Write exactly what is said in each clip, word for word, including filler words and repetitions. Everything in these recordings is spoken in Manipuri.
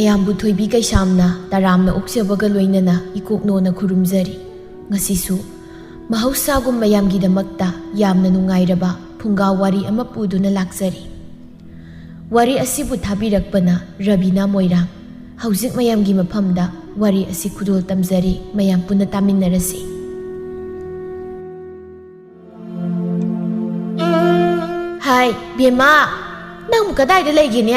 ꯃꯌꯥꯝꯕꯨ ꯊꯣꯏꯕꯤ ꯀꯩꯁꯥꯝꯅ ꯇꯔꯥꯝꯅ ꯑꯣꯛꯆꯕꯒ ꯂꯣꯏꯅꯅ ꯏꯀꯣꯛꯅꯣꯅ ꯈꯨꯔꯨꯝꯖꯔꯤ꯫ ꯉꯁꯤꯁꯨ ꯃꯍꯧꯁꯥꯒꯨꯝ ꯃꯌꯥꯝꯒꯤꯗꯃꯛꯇ ꯌꯥꯝꯅ ꯅꯨꯡꯉꯥꯏꯔꯕ ꯐꯨꯡꯒꯥ ꯋꯥꯔꯤ ꯑꯃ ꯄꯨꯗꯨꯅ ꯂꯥꯛꯆꯔꯤ꯫ ꯋꯥꯔꯤ ꯑꯁꯤꯕꯨ ꯊꯥꯕꯤꯔꯛꯄꯅ ꯔꯕꯤꯅꯥ ꯃꯣꯏꯔꯥꯡ꯫ ꯍꯧꯖꯤꯛ ꯃꯌꯥꯝꯒꯤ ꯃꯐꯝꯗ ꯋꯥꯔꯤ ꯑꯁꯤ ꯈꯨꯗꯣꯜ ꯇꯝꯖꯔꯤ, ꯃꯌꯥꯝ ꯄꯨꯟꯅ ꯇꯥꯃꯤꯟꯅꯔꯁꯤ꯫ ꯍꯥꯏ, ꯕꯦꯝꯃ, ꯅꯪꯕꯨ ꯀꯗꯥꯏꯗ ꯂꯩꯒꯦꯅꯦ?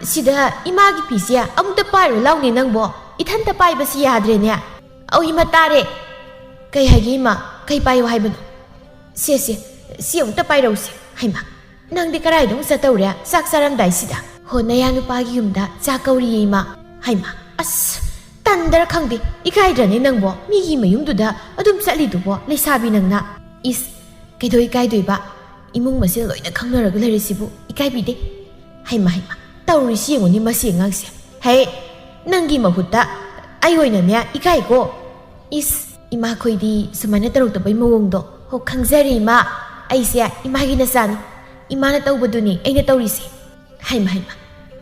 ꯁꯤꯗ ꯏꯃꯥꯒꯤ ꯐꯤꯁꯦ ꯑꯃꯨꯛꯇ ꯄꯥꯏꯔꯨ ꯂꯥꯎꯅꯦ ꯅꯪꯕꯣ꯫ ꯏꯊꯟꯇ ꯄꯥꯏꯕꯁꯤ ꯌꯥꯗ꯭ꯔꯦꯅꯦ꯫ ꯑꯧ, ꯏꯃꯥ, ꯇꯥꯔꯦ꯫ ꯀꯩ ꯍꯥꯏꯒꯦ, ꯏꯃꯥ? ꯀꯩ ꯄꯥꯏꯌꯨ ꯍꯥꯏꯕꯅꯣ? ꯁꯦ, ꯁꯦ, ꯁꯤ ꯑꯃꯨꯛꯇ ꯄꯥꯏꯔꯧꯁꯦ꯫ ꯍꯩꯃꯥ, ꯅꯪꯗꯤ ꯀꯗꯥꯏꯗ ꯑꯃꯨꯛ ꯆꯠꯇꯧꯔꯦ ꯆꯥꯛ ꯆꯥꯔꯝꯗꯥꯏꯁꯤꯗ? ꯍꯣ, ꯅꯌꯥ ꯅꯨꯄꯥꯒꯤ ꯌꯨꯝꯗ ꯆꯥꯛ ꯀꯧꯔꯤꯌꯦ, ꯏꯃꯥ꯫ ꯍꯩꯃꯥ, ꯑꯁ, ꯇꯟꯗꯔ ꯈꯪꯗꯦ, ꯏꯀꯥꯏꯗ꯭ꯔꯅꯦ ꯅꯪꯕꯣ? ꯃꯤꯒꯤ ꯃꯌꯨꯝꯗꯨꯗ ꯑꯗꯨꯝ ꯆꯠꯂꯤꯗꯨꯕꯣ, ꯂꯩꯁꯥꯕꯤ ꯅꯪꯅ? ꯏꯁ, ꯀꯩꯗꯧ ꯏꯀꯥꯏꯗꯣꯏꯕ? ꯏꯃꯨꯡ ꯃꯁꯦꯜ ꯂꯣꯏꯅ ꯈꯪꯅꯔꯒ ꯂꯩꯔꯤꯁꯤꯕꯨ ꯏꯀꯥꯏꯕꯤꯗꯦ꯫ ꯍꯩꯃꯥ, ꯍꯩꯃꯥ, ꯇꯧꯔꯤꯁꯤ ꯌꯦꯡꯉꯨꯅꯦ ꯃꯁꯤ ꯑꯉꯥꯡꯁꯦ꯫ ꯍꯦ, ꯅꯪꯒꯤ ꯃꯍꯨꯠꯇ ꯑꯩ ꯑꯣꯏꯅꯅꯦ ꯏꯀꯥꯏꯀꯣ꯫ ꯏꯁ, ꯏꯃꯥꯈꯣꯏꯗꯤ ꯁꯨꯃꯥꯏꯅ ꯇꯧꯔꯛꯇꯕꯩ ꯃꯑꯣꯡꯗꯣ꯫ ꯍꯣ, ꯈꯪꯖꯔꯦ ꯏꯃꯥ, ꯑꯩꯁꯦ ꯏꯃꯥꯒꯤ ꯅꯆꯥꯅꯤ꯫ ꯏꯃꯥꯅ ꯇꯧꯕꯗꯨꯅꯤ ꯑꯩꯅ ꯇꯧꯔꯤꯁꯦ꯫ ꯍꯩꯃꯥ, ꯍꯩꯃꯥ,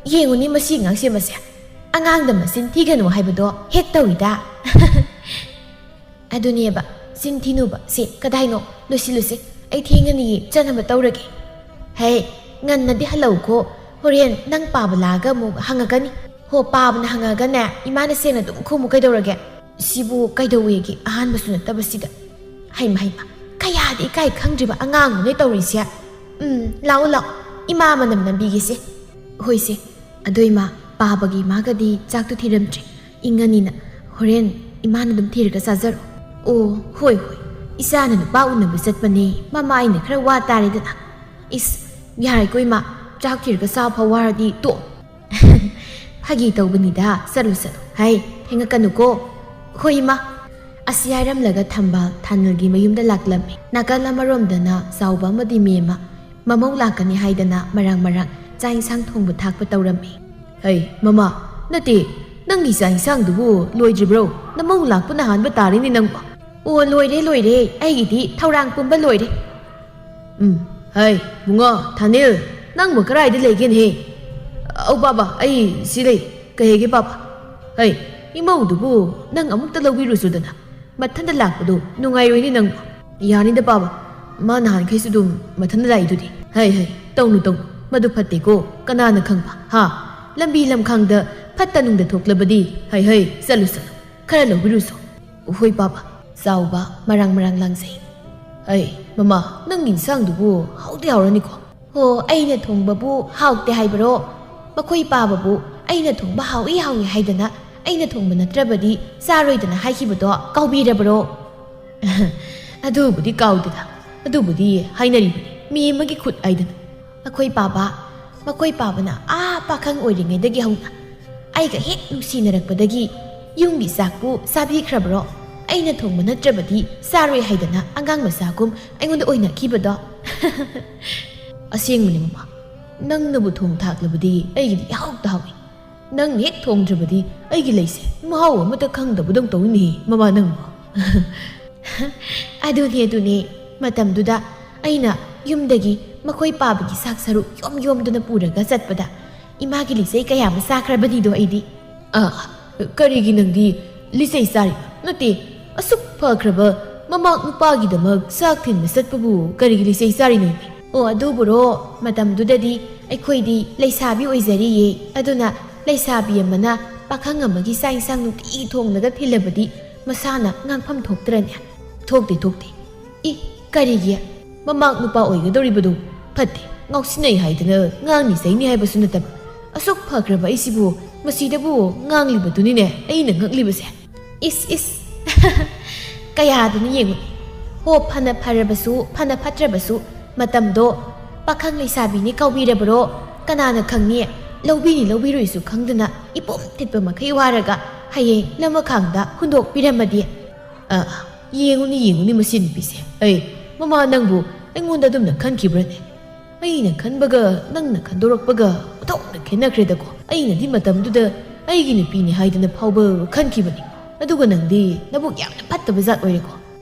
ꯌꯦꯡꯉꯨꯅꯦ ꯃꯁꯤ ꯑꯉꯥꯡꯁꯦ ꯃꯁꯦ꯫ ꯑꯉꯥꯡꯗ ꯃꯆꯤꯟ ꯊꯤꯒꯅꯨ ꯍꯥꯏꯕꯗꯣ ꯍꯦꯛ ꯇꯧꯏꯗ꯫ ꯑꯗꯨꯅꯦꯕ, ꯆꯤꯟ ꯊꯤꯅꯨꯕ꯫ ꯁꯦ, ꯀꯗꯥꯏꯅꯣ? ꯂꯣꯏꯁꯤꯜꯂꯨꯁꯦ꯫ ꯑꯩ ꯊꯦꯡꯉꯅꯤꯌꯦ, ꯆꯠꯅꯕ ꯇꯧꯔꯒꯦ꯫ ꯍꯦ, ꯉꯟꯅꯗꯤ ꯍꯜꯂꯛꯎꯀꯣ꯫ ꯍꯣꯔꯦꯟ ꯅꯪ ꯄꯥꯕ ꯂꯥꯛꯑꯒ ꯑꯃꯨꯛ ꯍꯪꯉꯛꯀꯅꯤ꯫ ꯍꯣ, ꯄꯥꯕꯅ ꯍꯪꯉꯛꯑꯒꯅꯦ, ꯏꯃꯥꯅ ꯁꯦꯡꯅ ꯑꯗꯨꯝ ꯈꯨꯝꯃꯨ ꯀꯩꯗꯧꯔꯒꯦ? ꯁꯤꯕꯨ ꯀꯩꯗꯧꯋꯦꯒꯦ? ꯑꯍꯥꯟꯕꯁꯨ ꯅꯠꯇꯕꯁꯤꯗ꯫ ꯍꯩꯃ, ꯍꯩꯃ, ꯀꯌꯥꯗꯤ ꯏꯀꯥꯏ ꯈꯪꯗ꯭ꯔꯤꯕ ꯑꯉꯥꯡꯅꯣꯅꯦ ꯇꯧꯔꯤꯁꯦ꯫ ꯎꯝ, ꯂꯥꯛꯑꯣ, ꯂꯥꯛꯑꯣ꯫ ꯏꯃꯥ ꯃꯅꯝ ꯅꯝꯕꯤꯒꯦꯁꯦ꯫ ꯍꯣꯏꯁꯦ꯫ ꯑꯗꯣ ꯏꯃꯥ, ꯄꯥꯕꯒꯤ ꯏꯃꯥꯒꯗꯤ ꯆꯥꯛꯇꯨ ꯊꯤꯔꯝꯗ꯭ꯔꯤ꯫ ꯏꯪꯉꯅꯤꯅ꯫ ꯍꯣꯔꯦꯟ ꯏꯃꯥꯅ ꯑꯗꯨꯝ ꯊꯤꯔꯒ ꯆꯥꯖꯔꯣ꯫ ꯑꯣ, ꯍꯣꯏ, ꯍꯣꯏ꯫ ꯏꯆꯥꯅ ꯅꯨꯄꯥ ꯎꯅꯕ ꯆꯠꯄꯅꯦ꯫ ꯃꯃꯥ ꯑꯩꯅ ꯈꯔ ꯋꯥ ꯇꯥꯔꯦꯗꯅ꯫ ꯏꯁ, ꯌꯥꯔꯦꯀꯣ ꯏꯃꯥ꯫ ꯆꯥꯛ ꯊꯤꯔꯒ ꯆꯥ ꯐꯥꯎ ꯋꯥꯔꯗꯤ ꯇꯣꯛꯑꯣ꯫ ꯐꯥꯒꯤ ꯇꯧꯕꯅꯤꯗ, ꯆꯠꯂꯨ, ꯆꯠꯂꯨ꯫ ꯍꯩ, ꯊꯦꯡꯉꯛꯀꯅꯨꯀꯣ꯫ ꯍꯣꯏ, ꯏꯃꯥ꯫ ꯑꯁꯤ ꯍꯥꯏꯔꯝꯂꯒ ꯊꯝꯕꯥꯜ ꯊꯥꯅꯤꯜꯒꯤ ꯃꯌꯨꯝꯗ ꯂꯥꯛꯂꯝꯃꯤ꯫ ꯅꯥꯀꯜ ꯑꯃꯔꯣꯝꯗꯅ ꯆꯥꯎꯕ ꯑꯃꯗꯤ ꯃꯦꯝꯃ ꯃꯃꯧ ꯂꯥꯛꯀꯅꯤ ꯍꯥꯏꯗꯅ ꯃꯔꯥꯡ ꯃꯔꯥꯡ ꯆꯥꯛ ꯏꯟꯁꯥꯡ ꯊꯣꯡꯕ ꯊꯥꯛꯄ ꯇꯧꯔꯝꯃꯤ꯫ ꯍꯩ, ꯃꯃꯥ, ꯅꯠꯇꯦ, ꯅꯪꯒꯤ ꯆꯥꯛ ꯏꯟꯁꯥꯡꯗꯨꯕꯨ ꯂꯣꯏꯗ꯭ꯔꯤꯕ꯭ꯔꯣ? ꯅꯃꯧ ꯂꯥꯛꯄꯅ ꯍꯥꯟꯕ ꯇꯥꯔꯦꯅꯦ ꯅꯪꯕꯣ꯫ ꯑꯣ, ꯂꯣꯏꯔꯦ, ꯂꯣꯏꯔꯦ꯫ ꯑꯩꯒꯤꯗꯤ ꯊꯧꯔꯥꯡ ꯄꯨꯝꯕ ꯂꯣꯏꯔꯦ꯫ ꯎꯝ, ꯍꯩ, ꯕꯨꯡꯉꯣ, ꯊꯥꯅꯤꯜ, ꯅꯪꯕꯨ ꯀꯗꯥꯏꯗ ꯂꯩꯒꯦꯅꯦꯍꯦ? ꯑꯧ, ꯕꯥꯕꯥ, ꯑꯩ ꯁꯤ ꯂꯩ꯫ ꯀꯩ ꯍꯥꯏꯒꯦ ꯄꯥꯕ? ꯍꯩ, ꯏꯃꯧꯗꯨꯕꯨ ꯅꯪ ꯑꯃꯨꯛꯇ ꯂꯧꯕꯤꯔꯨꯁꯨꯗꯅ꯫ ꯃꯊꯟꯇ ꯂꯥꯛꯄꯗꯨ ꯅꯨꯡꯉꯥꯏꯔꯣꯏꯅꯦ ꯅꯪꯕꯨ꯫ ꯌꯥꯅꯤꯗ ꯄꯥꯕ, ꯃꯥ ꯅꯍꯥꯟꯈꯩꯁꯨ ꯑꯗꯨꯝ ꯃꯊꯟꯇ ꯂꯥꯛꯏꯗꯨꯗꯤ꯫ ꯍꯩ ꯍꯩ, ꯇꯧꯅꯨ ꯇꯧꯅꯨ, ꯃꯗꯨ ꯐꯠꯇꯦꯀꯣ꯫ ꯀꯅꯥꯅ ꯈꯪꯕ ꯍꯥ? ꯂꯝꯕꯤ ꯂꯝꯈꯥꯡꯗ ꯐꯠꯇ ꯅꯨꯡꯗ ꯊꯣꯛꯂꯕꯗꯤ꯫ ꯍꯩ ꯍꯩ, ꯆꯠꯂꯨ ꯆꯠꯂꯨ, ꯈꯔ ꯂꯧꯕꯤꯔꯨꯁꯣ꯫ ꯍꯣꯏ ꯄꯥꯕ꯫ ꯆꯥꯎꯕ ꯃꯔꯥꯡ ꯃꯔꯥꯡ ꯂꯥꯡꯖꯩ꯫ ꯑꯩ, ꯃꯃꯥ, ꯅꯪꯒꯤ ꯏꯟꯁꯥꯡꯗꯨꯕꯨ ꯍꯥꯎꯗꯤ ꯍꯥꯎꯔꯅꯤꯀꯣ? ꯍꯣ, ꯑꯩꯅ ꯊꯣꯡꯕꯕꯨ ꯍꯥꯎꯇꯦ ꯍꯥꯏꯕꯔꯣ? ꯃꯈꯣꯏ ꯄꯥꯕꯕꯨ ꯑꯩꯅ ꯊꯣꯡꯕ ꯍꯥꯎꯏ ꯍꯥꯎꯏ ꯍꯥꯏꯗꯅ ꯑꯩꯅ ꯊꯣꯡꯕ ꯅꯠꯇ꯭ꯔꯕꯗꯤ ꯆꯥꯔꯣꯏꯗꯅ ꯍꯥꯏꯈꯤꯕꯗꯣ ꯀꯥꯎꯕꯤꯔꯕꯔꯣ? ꯑꯗꯨꯕꯨꯗꯤ ꯀꯥꯎꯗꯦꯗ, ꯑꯗꯨꯕꯨꯗꯤ ꯍꯥꯏꯅꯔꯤꯕꯅꯤ, ꯃꯤ ꯑꯃꯒꯤ ꯈꯨꯠ ꯍꯥꯏꯗꯅ꯫ ꯃꯈꯣꯏ ꯄꯥꯕ, ꯃꯈꯣꯏ ꯄꯥꯕꯅ ꯑꯥ ꯄꯥꯈꯪ ꯑꯣꯏꯔꯤꯉꯩꯗꯒꯤ ꯍꯧꯅ ꯑꯩꯒ ꯍꯦꯛ ꯅꯨꯡꯁꯤꯅꯔꯛꯄꯗꯒꯤ ꯌꯨꯝꯒꯤ ꯆꯥꯛꯄꯨ ꯆꯥꯕꯤꯈ꯭ꯔꯕ꯭ꯔꯣ? ꯑꯩꯅ ꯊꯣꯡꯕ ꯅꯠꯇ꯭ꯔꯕꯗꯤ ꯆꯥꯔꯣꯏ ꯍꯥꯏꯗꯅ ꯑꯉꯥꯡ ꯃꯆꯥꯒꯨꯝ ꯑꯩꯉꯣꯟꯗ ꯑꯣꯏꯅꯈꯤꯕꯗꯣ꯫ ꯑꯁꯦꯡꯕꯅꯤ ꯃꯃꯥ, ꯅꯪꯅꯕꯨ ꯊꯣꯡ ꯊꯥꯛꯂꯕꯗꯤ ꯑꯩꯒꯤꯗꯤ ꯏꯍꯥꯎꯇ ꯍꯥꯎꯏ꯫ ꯅꯪꯅ ꯍꯦꯛ ꯊꯣꯡꯗ꯭ꯔꯕꯗꯤ ꯑꯩꯒꯤ ꯂꯩꯁꯦ ꯃꯍꯥꯎ ꯑꯃꯠꯇ ꯈꯪꯗꯕꯗꯧ ꯇꯧꯏꯅꯦ ꯃꯃꯥ ꯅꯪꯕꯣ꯫ ꯑꯗꯨꯅꯦ, ꯑꯗꯨꯅꯦ, ꯃꯇꯝꯗꯨꯗ ꯑꯩꯅ ꯌꯨꯝꯗꯒꯤ ꯃꯈꯣꯏ ꯄꯥꯕꯒꯤ ꯆꯥꯛ ꯁꯔꯨꯛ ꯌꯣꯝ ꯌꯣꯝꯗꯨꯅ ꯄꯨꯔꯒ ꯆꯠꯄꯗ ꯏꯃꯥꯒꯤ ꯂꯤꯆꯩ ꯀꯌꯥ ꯑꯃ ꯆꯥꯈ꯭ꯔꯕꯅꯤꯗꯣ ꯑꯩꯗꯤ꯫ ꯑ, ꯀꯔꯤꯒꯤ ꯅꯪꯗꯤ ꯂꯤꯆꯩ ꯆꯥꯔꯤꯕ? ꯅꯠꯇꯦ, ꯑꯁꯨꯛ ꯐꯈ꯭ꯔꯕ ꯃꯃꯥ ꯅꯨꯄꯥꯒꯤꯗꯃꯛ ꯆꯥꯛ ꯊꯤꯟꯕ ꯆꯠꯄꯕꯨ ꯀꯔꯤꯒꯤ ꯂꯤꯆꯩ ꯆꯥꯔꯤꯅꯣꯅꯦ? ꯑꯣ, ꯑꯗꯨꯕꯨꯔꯣ, ꯃꯇꯝꯗꯨꯗꯗꯤ ꯑꯩꯈꯣꯏꯗꯤ ꯂꯩꯁꯥꯕꯤ ꯑꯣꯏꯖꯔꯤꯌꯦ, ꯑꯗꯨꯅ ꯂꯩꯁꯥꯕꯤ ꯑꯃꯅ ꯄꯥꯈꯪ ꯑꯃꯒꯤ ꯆꯥꯛ ꯏꯟꯁꯥꯡ ꯅꯨꯡꯇꯤꯒꯤ ꯊꯣꯡꯂꯒ ꯊꯤꯜꯂꯕꯗꯤ ꯃꯁꯥꯅ ꯉꯥꯡꯐꯝ ꯊꯣꯛꯇ꯭ꯔꯅꯦ? ꯊꯣꯛꯇꯦ, ꯊꯣꯛꯇꯦ꯫ ꯏ, ꯀꯔꯤꯒꯤ? ꯃꯃꯥ ꯅꯨꯄꯥ ꯑꯣꯏꯒꯗꯧꯔꯤꯕꯗꯨ ꯐꯠꯇꯦ, ꯉꯥꯎꯁꯤꯟꯅꯩ ꯍꯥꯏꯗꯅ ꯉꯥꯡꯅꯤ ꯆꯩꯅꯤ ꯍꯥꯏꯕꯁꯨ ꯅꯠꯇꯕ, ꯑꯁꯨꯛ ꯐꯈ꯭ꯔꯕ ꯑꯩꯁꯤꯕꯨ ꯃꯁꯤꯗꯕꯨ ꯉꯥꯡꯂꯤꯕꯗꯨꯅꯤꯅꯦ ꯑꯩꯅ ꯉꯛꯂꯤꯕꯁꯦ꯫ ꯏꯁ, ꯏꯁ꯫ ꯀꯌꯥꯗꯅꯤ ꯌꯦꯡꯉꯨ꯫ ꯍꯣ, ꯐꯅ ꯐꯔꯕꯁꯨ, ꯐꯅ ꯐꯠꯇ꯭ꯔꯕꯁꯨ, ꯃꯇꯝꯗꯣ ꯄꯥꯈꯪ ꯂꯩꯁꯥꯕꯤꯅꯤ ꯀꯥꯎꯕꯤꯔꯕꯔꯣ? ꯀꯅꯥꯅ ꯈꯪꯅꯤ? ꯂꯧꯕꯤꯅꯤ ꯂꯧꯕꯤꯔꯣꯏꯁꯨ ꯈꯪꯗꯅ ꯏꯄꯨꯝ ꯊꯤꯠꯄ ꯃꯈꯩ ꯋꯥꯔꯒ ꯍꯌꯦꯡ ꯂꯃꯈꯥꯡꯗ ꯍꯨꯟꯗꯣꯛꯄꯤꯔꯝꯃꯗꯤ? ꯑ, ꯌꯦꯡꯉꯨꯅꯤ, ꯌꯦꯡꯉꯨꯅꯤ ꯃꯁꯤ ꯅꯨꯄꯤꯁꯦ꯫ ꯑꯩ, ꯃꯃꯥ ꯅꯪꯕꯨ ꯑꯩꯉꯣꯟꯗ ꯑꯗꯨꯝꯅ ꯈꯟꯈꯤꯕ꯭ꯔꯅꯦ? ꯑꯩꯅ ꯈꯟꯕꯒ ꯅꯪꯅ ꯈꯟꯗꯣꯔꯛꯄꯒ ꯑꯣꯟꯊꯣꯛꯅ ꯈꯦꯠꯅꯈ꯭ꯔꯦꯗꯀꯣ꯫ ꯑꯩꯅꯗꯤ ꯃꯇꯝꯗꯨꯗ ꯑꯩꯒꯤ ꯅꯨꯄꯤꯅꯤ ꯍꯥꯏꯗꯅ ꯐꯥꯎꯕ ꯈꯟꯈꯤꯕꯅꯤ꯫ ꯑꯗꯨꯒ ꯅꯪꯗꯤ ꯅꯕꯨꯛ ꯌꯥꯝꯅ ꯐꯠꯇꯕ ꯖꯥꯠ ꯑꯣꯏꯔꯦꯀꯣ꯫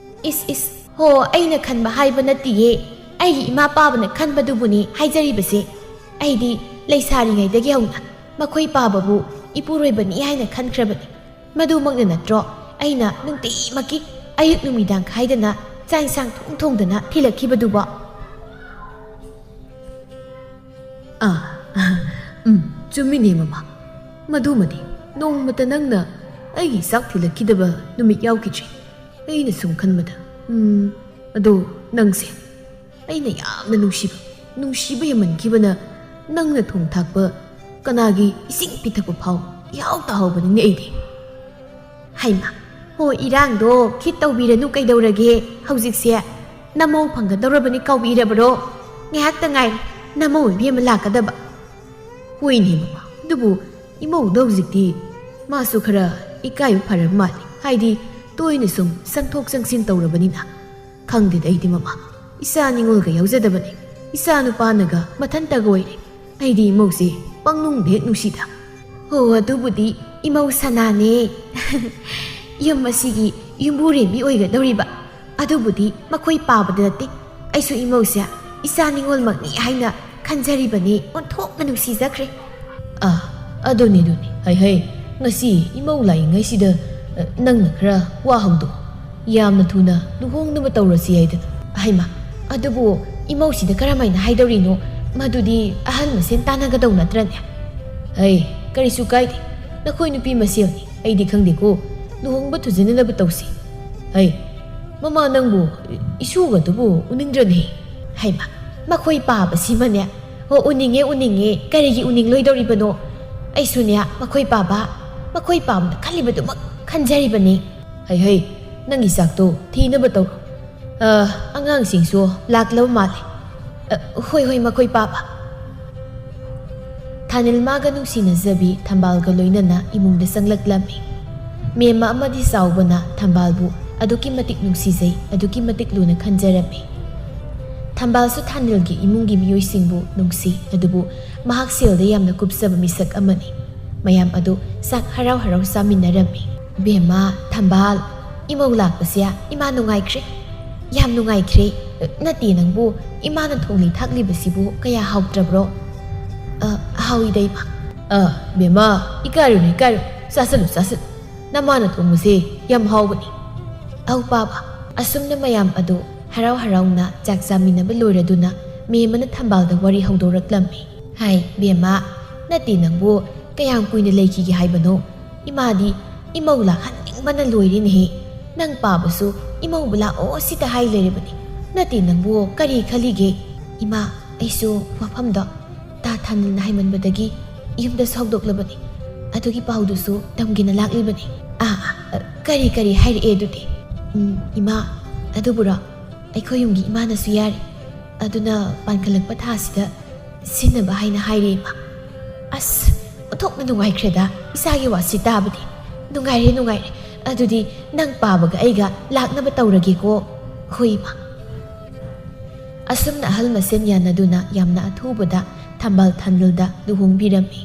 ꯏꯁ, ꯏꯁ꯫ ꯍꯣ, ꯑꯩꯅ ꯈꯟꯕ ꯍꯥꯏꯕ ꯅꯠꯇꯤꯌꯦ꯫ ꯑꯩꯒꯤ ꯏꯃꯥ ꯄꯥꯕꯅ ꯈꯟꯕꯗꯨꯕꯨꯅꯤ ꯍꯥꯏꯖꯔꯤꯕꯁꯦ꯫ ꯑꯩꯗꯤ ꯂꯩꯁꯥꯔꯤꯉꯩꯗꯒꯤ ꯍꯧꯅ ꯃꯈꯣꯏ ꯄꯥꯕꯕꯨ ꯏꯄꯨꯔꯣꯏꯕꯅꯤ ꯍꯥꯏꯅ ꯈꯟꯈ꯭ꯔꯕꯅꯤ꯫ ꯃꯗꯨꯃꯛꯅ ꯅꯠꯇ꯭ꯔꯣ ꯑꯩꯅ ꯅꯨꯡꯇꯤꯃꯛꯀꯤ ꯑꯌꯨꯛ ꯅꯨꯃꯤꯗꯥꯡ ꯈꯥꯏꯗꯅ ꯆꯥꯛ ꯏꯟꯁꯥꯡ ꯊꯣꯡ ꯊꯣꯡꯗꯅ ꯊꯤꯜꯂꯛꯈꯤꯕꯗꯨꯕꯣ? ꯑꯥ, ꯎꯝ, ꯆꯨꯝꯃꯤꯅꯦ ꯃꯃꯥ꯫ ꯃꯗꯨꯃꯗꯤ ꯅꯣꯡꯃꯇ ꯅꯪꯅ ꯑꯩꯒꯤ ꯆꯥꯛ ꯊꯤꯜꯂꯛꯈꯤꯗꯕ ꯅꯨꯃꯤꯠ ꯌꯥꯎꯈꯤꯗ꯭ꯔꯤ꯫ ꯑꯩꯅ ꯁꯨꯝ ꯈꯟꯕꯗ, ꯎꯝ, ꯑꯗꯣ ꯅꯪꯁꯦ ꯑꯩꯅ ꯌꯥꯝꯅ ꯅꯨꯡꯁꯤꯕ, ꯅꯨꯡꯁꯤꯕ ꯍꯦꯟꯃꯟꯈꯤꯕꯅ ꯅꯪꯅ ꯊꯣꯡ ꯊꯥꯛꯄ ꯀꯅꯥꯒꯤ ꯏꯁꯤꯡ ꯄꯤꯊꯛꯄ ꯐꯥꯎ ꯏꯍꯥꯎ ꯇꯥꯍꯧꯕꯅꯤꯅꯦ ꯑꯩꯗꯤ꯫ ꯍꯩꯃꯥ, ꯍꯣ, ꯏꯔꯥꯡꯗꯣ ꯈꯤꯠ ꯇꯧꯕꯤꯔꯅꯨ, ꯀꯩꯗꯧꯔꯒꯦ? ꯍꯧꯖꯤꯛꯁꯦ ꯅꯃꯧ ꯐꯪꯒꯗꯧꯔꯕꯅꯤ, ꯀꯥꯎꯕꯤꯔꯕ꯭ꯔꯣ? ꯉꯥꯏꯍꯥꯛꯇ ꯉꯥꯏꯔꯦ ꯅꯃꯧ ꯏꯕꯦꯝꯃ ꯂꯥꯛꯀꯗꯕ꯫ ꯍꯣꯏꯅꯦ ꯃꯃꯥ, ꯑꯗꯨꯕꯨ ꯏꯃꯧꯗꯣ ꯍꯧꯖꯤꯛꯇꯤ ꯃꯥꯁꯨ ꯈꯔ ꯏꯀꯥꯏꯕ ꯐꯔꯕ ꯃꯥꯜꯂꯦ, ꯍꯥꯏꯗꯤ ꯇꯣꯏꯅ ꯁꯨꯝ ꯆꯪꯊꯣꯛ ꯆꯪꯁꯤꯟ ꯇꯧꯔꯕꯅꯤꯅ꯫ ꯈꯪꯗꯦꯗ ꯑꯩꯗꯤ ꯃꯃꯥ, ꯏꯆꯥ ꯅꯤꯉꯣꯜꯒ ꯌꯥꯎꯖꯗꯕꯅꯦ, ꯏꯆꯥ ꯅꯨꯄꯥꯅꯒ ꯃꯊꯟꯇꯒ ꯑꯣꯏꯔꯦ꯫ ꯑꯩꯗꯤ ꯏꯃꯧꯁꯦ ꯄꯪꯅꯨꯡꯗ ꯍꯦꯛ ꯅꯨꯡꯁꯤꯗ꯫ ꯍꯣ, ꯑꯗꯨꯕꯨꯗꯤ ꯏꯃꯧ ꯁꯅꯥꯅꯦ꯫ ꯌꯨꯝ ꯑꯁꯤꯒꯤ ꯌꯨꯝꯕꯨꯔꯦꯝꯕꯤ ꯑꯣꯏꯒꯗꯧꯔꯤꯕ꯫ ꯑꯗꯨꯕꯨꯗꯤ ꯃꯈꯣꯏ ꯄꯥꯕꯗ ꯅꯠꯇꯦ꯫ ꯑꯩꯁꯨ ꯏꯃꯧꯁꯦ ꯏꯆꯥ ꯅꯤꯉꯣꯜꯃꯛꯅꯤ ꯍꯥꯏꯅ ꯈꯟꯖꯔꯤꯕꯅꯤ꯫ ꯑꯣꯟꯊꯣꯛꯅ ꯅꯨꯡꯁꯤꯖꯈ꯭ꯔꯦ꯫ ꯑꯥ, ꯑꯗꯨꯅꯤ, ꯑꯗꯨꯅꯤ꯫ ꯍꯩ, ꯍꯩ, ꯉꯁꯤ ꯏꯃꯧ ꯂꯥꯛꯏꯉꯩꯁꯤꯗ, ꯑ, ꯅꯪꯅ ꯈꯔ ꯋꯥ ꯍꯧꯗꯣꯛꯑꯣ꯫ ꯌꯥꯝꯅ ꯊꯨꯅ ꯂꯨꯍꯣꯡꯅꯕ ꯇꯧꯔꯁꯤ ꯍꯥꯏꯗꯅ꯫ ꯍꯩꯃꯥ, ꯑꯗꯨꯕꯨ ꯏꯃꯧꯁꯤꯗ ꯀꯔꯝꯍꯥꯏꯅ ꯍꯥꯏꯗꯧꯔꯤꯅꯣ? ꯃꯗꯨꯗꯤ ꯑꯍꯜ ꯃꯁꯦꯟ ꯇꯥꯟꯅꯒꯗꯧ ꯅꯠꯇ꯭ꯔꯅꯦ? ꯍꯩ, ꯀꯔꯤꯁꯨ ꯀꯥꯏꯗꯦ꯫ ꯅꯈꯣꯏ ꯅꯨꯄꯤ ꯃꯁꯦꯜꯅꯤ꯫ ꯑꯩꯗꯤ ꯈꯪꯗꯦꯀꯣ꯫ ꯂꯨꯍꯣꯡꯕ ꯊꯨꯖꯅꯅꯕ ꯇꯧꯁꯤ꯫ ꯍꯩ, ꯃꯃꯥ, ꯅꯪꯕꯨ ꯏꯁꯨꯒꯗꯨꯕꯨ ꯎꯅꯤꯡꯗ꯭ꯔꯅꯦ? ꯍꯩꯃꯥ, ꯃꯈꯣꯏ ꯄꯥꯕꯁꯤꯃꯅꯦ꯫ ꯍꯣ, ꯎꯅꯤꯡꯉꯦ, ꯎꯅꯤꯡꯉꯦ꯫ ꯀꯔꯤꯒꯤ ꯎꯅꯤꯡꯂꯣꯏꯗꯧꯔꯤꯕꯅꯣ? ꯑꯩꯁꯨꯅꯦ, ꯃꯈꯣꯏ ꯄꯥꯕ, ꯃꯈꯣꯏ ꯄꯥꯕꯅ ꯈꯜꯂꯤꯕꯗꯨꯃꯛ ꯈꯟꯖꯔꯤꯕꯅꯤ꯫ ꯍꯩ, ꯍꯩ, ꯅꯪꯒꯤ ꯆꯥꯛꯇꯣ ꯊꯤꯅꯕ ꯇꯧꯔꯣ꯫ ꯑ, ꯑꯉꯥꯡꯁꯤꯡꯁꯨ ꯂꯥꯛꯂꯕ ꯃꯥꯜꯂꯦ꯫ ꯑ, ꯍꯣꯏ, ꯍꯣꯏ, ꯃꯈꯣꯏ ꯄꯥꯕ꯫ ꯊꯥꯅꯤꯜꯃꯥꯒ ꯅꯨꯡꯁꯤꯅꯖꯕꯤ ꯊꯝꯕꯥꯜꯒ ꯂꯣꯏꯅꯅ ꯏꯃꯨꯡꯗ ꯆꯪꯂꯛꯂꯝꯃꯤ꯫ ꯃꯦꯝꯃ ꯑꯃꯗꯤ ꯆꯥꯎꯕꯅ ꯊꯝꯕꯥꯜꯕꯨ ꯑꯗꯨꯛꯀꯤ ꯃꯇꯤꯛ ꯅꯨꯡꯁꯤꯖꯩ, ꯑꯗꯨꯛꯀꯤ ꯃꯇꯤꯛ ꯂꯨꯅ ꯈꯟꯖꯔꯝꯃꯤ꯫ ꯊꯝꯕꯥꯜꯁꯨ ꯊꯥꯅꯤꯜꯒꯤ ꯏꯃꯨꯡꯒꯤ ꯃꯤꯑꯣꯏꯁꯤꯡꯕꯨ ꯅꯨꯡꯁꯤ, ꯑꯗꯨꯕꯨ ꯃꯍꯥꯛ ꯁꯦꯜꯗ ꯌꯥꯝꯅ ꯀꯨꯞꯆꯕ ꯃꯤꯁꯛ ꯑꯃꯅꯤ꯫ ꯃꯌꯥꯝ ꯑꯗꯨ ꯆꯥꯛ ꯍꯔꯥꯎ ꯍꯔꯥꯎ ꯆꯥꯃꯤꯟꯅꯔꯝꯃꯤ꯫ ꯕꯦꯝꯃ, ꯊꯝꯕꯥꯜ, ꯏꯃꯧ ꯂꯥꯛꯄꯁꯦ ꯏꯃꯥ ꯅꯨꯡꯉꯥꯏꯈ꯭ꯔꯦ꯫ ꯌꯥꯝ ꯅꯨꯡꯉꯥꯏꯈ꯭ꯔꯦ꯫ ꯅꯠꯇꯦ ꯅꯪꯕꯨ, ꯏꯃꯥꯅ ꯊꯣꯡꯂꯤ ꯊꯥꯛꯂꯤꯕꯁꯤꯕꯨ ꯀꯌꯥ ꯍꯥꯎꯇ꯭ꯔꯕ꯭ꯔꯣ? ꯑ, ꯍꯥꯎꯏꯗ ꯏꯃꯥ꯫ ꯑ, ꯕꯦꯝꯃ, ꯏꯀꯥꯏꯔꯨꯅꯨ, ꯏꯀꯥꯏꯔꯨꯅꯨ꯫ ꯆꯥꯁꯤꯜꯂꯨ, ꯆꯥꯁꯤꯜꯂꯨ꯫ ꯅꯃꯥꯅ ꯊꯣꯡꯕꯁꯦ ꯌꯥꯝ ꯍꯥꯎꯕꯅꯤ꯫ ꯑꯧ, ꯄꯥꯕ꯫ ꯑꯁꯨꯝꯅ ꯃꯌꯥꯝ ꯑꯗꯨ ꯍꯔꯥꯎ ꯍꯔꯥꯎꯅ ꯆꯥꯛ ꯆꯥꯃꯤꯟꯅꯕ ꯂꯣꯏꯔꯗꯨꯅ ꯃꯦꯝꯃꯅ ꯊꯝꯕꯥꯜꯗ ꯋꯥꯔꯤ ꯍꯧꯗꯣꯔꯛꯂꯝꯃꯤ꯫ ꯍꯥꯏ, ꯕꯦꯝꯃ, ꯅꯠꯇꯦ ꯅꯪꯕꯨ ꯀꯌꯥꯝ ꯀꯨꯏꯅ ꯂꯩꯈꯤꯒꯦ ꯍꯥꯏꯕꯅꯣ? ꯏꯃꯥꯗꯤ ꯏꯃꯧ ꯂꯥꯛꯍꯟꯅꯤꯡꯕꯅ ꯂꯣꯏꯔꯦꯅꯦꯍꯦ꯫ ꯅꯪ ꯄꯥꯕꯁꯨ ꯏꯃꯧꯕꯨ ꯂꯥꯛꯑꯣ ꯁꯤꯇ ꯍꯥꯏ ꯂꯩꯔꯕꯅꯤ꯫ ꯅꯠꯇꯦ ꯅꯪꯕꯨ ꯀꯔꯤ ꯈꯜꯂꯤꯒꯦ? ꯏꯃꯥ, ꯑꯩꯁꯨ ꯋꯥꯐꯝꯗꯣ ꯇꯥ ꯊꯥꯅꯤꯜꯅ ꯍꯥꯏꯃꯟꯕꯗꯒꯤ ꯌꯨꯝꯗ ꯁꯧꯗꯣꯛꯂꯕꯅꯤ꯫ ꯑꯗꯨꯒꯤ ꯄꯥꯎꯗꯨꯁꯨ ꯇꯝꯒꯦꯅ ꯂꯥꯛꯂꯤꯕꯅꯤ꯫ ꯑꯥ, ꯑꯥ, ꯀꯔꯤ, ꯀꯔꯤ ꯍꯥꯏꯔꯛꯑꯦ ꯑꯗꯨꯗꯤ? ꯎꯝ, ꯏꯃꯥ, ꯑꯗꯨꯕꯨꯔꯣ? ꯑꯩꯈꯣꯏ ꯌꯨꯝꯒꯤ ꯏꯃꯥꯅꯁꯨ ꯌꯥꯔꯦ꯫ ꯑꯗꯨꯅ ꯄꯥꯟꯈꯠꯂꯛꯄ ꯊꯥꯁꯤꯗ ꯁꯤꯟꯅꯕ ꯍꯥꯏꯅ ꯍꯥꯏꯔꯦ, ꯏꯃꯥ꯫ ꯑꯁ, ꯑꯣꯟꯊꯣꯛꯅ ꯅꯨꯡꯉꯥꯏꯈ꯭ꯔꯦꯗ ꯏꯆꯥꯒꯤ ꯋꯥꯁꯤ ꯇꯥꯕꯗꯤ꯫ ꯅꯨꯡꯉꯥꯏꯔꯦ, ꯅꯨꯡꯉꯥꯏꯔꯦ꯫ ꯑꯗꯨꯗꯤ ꯅꯪ ꯄꯥꯕꯒ ꯑꯩꯒ ꯂꯥꯛꯅꯕ ꯇꯧꯔꯒꯦꯀꯣ꯫ ꯍꯣꯏ, ꯏꯃꯥ꯫ ꯑꯁꯨꯝꯅ ꯑꯍꯜ ꯃꯁꯦꯟ ꯌꯥꯅꯗꯨꯅ ꯌꯥꯝꯅ ꯑꯊꯨꯕꯗ ꯊꯝꯕꯥꯜ ꯊꯥꯅꯤꯜꯗ ꯂꯨꯍꯣꯡꯕꯤꯔꯝꯃꯤ꯫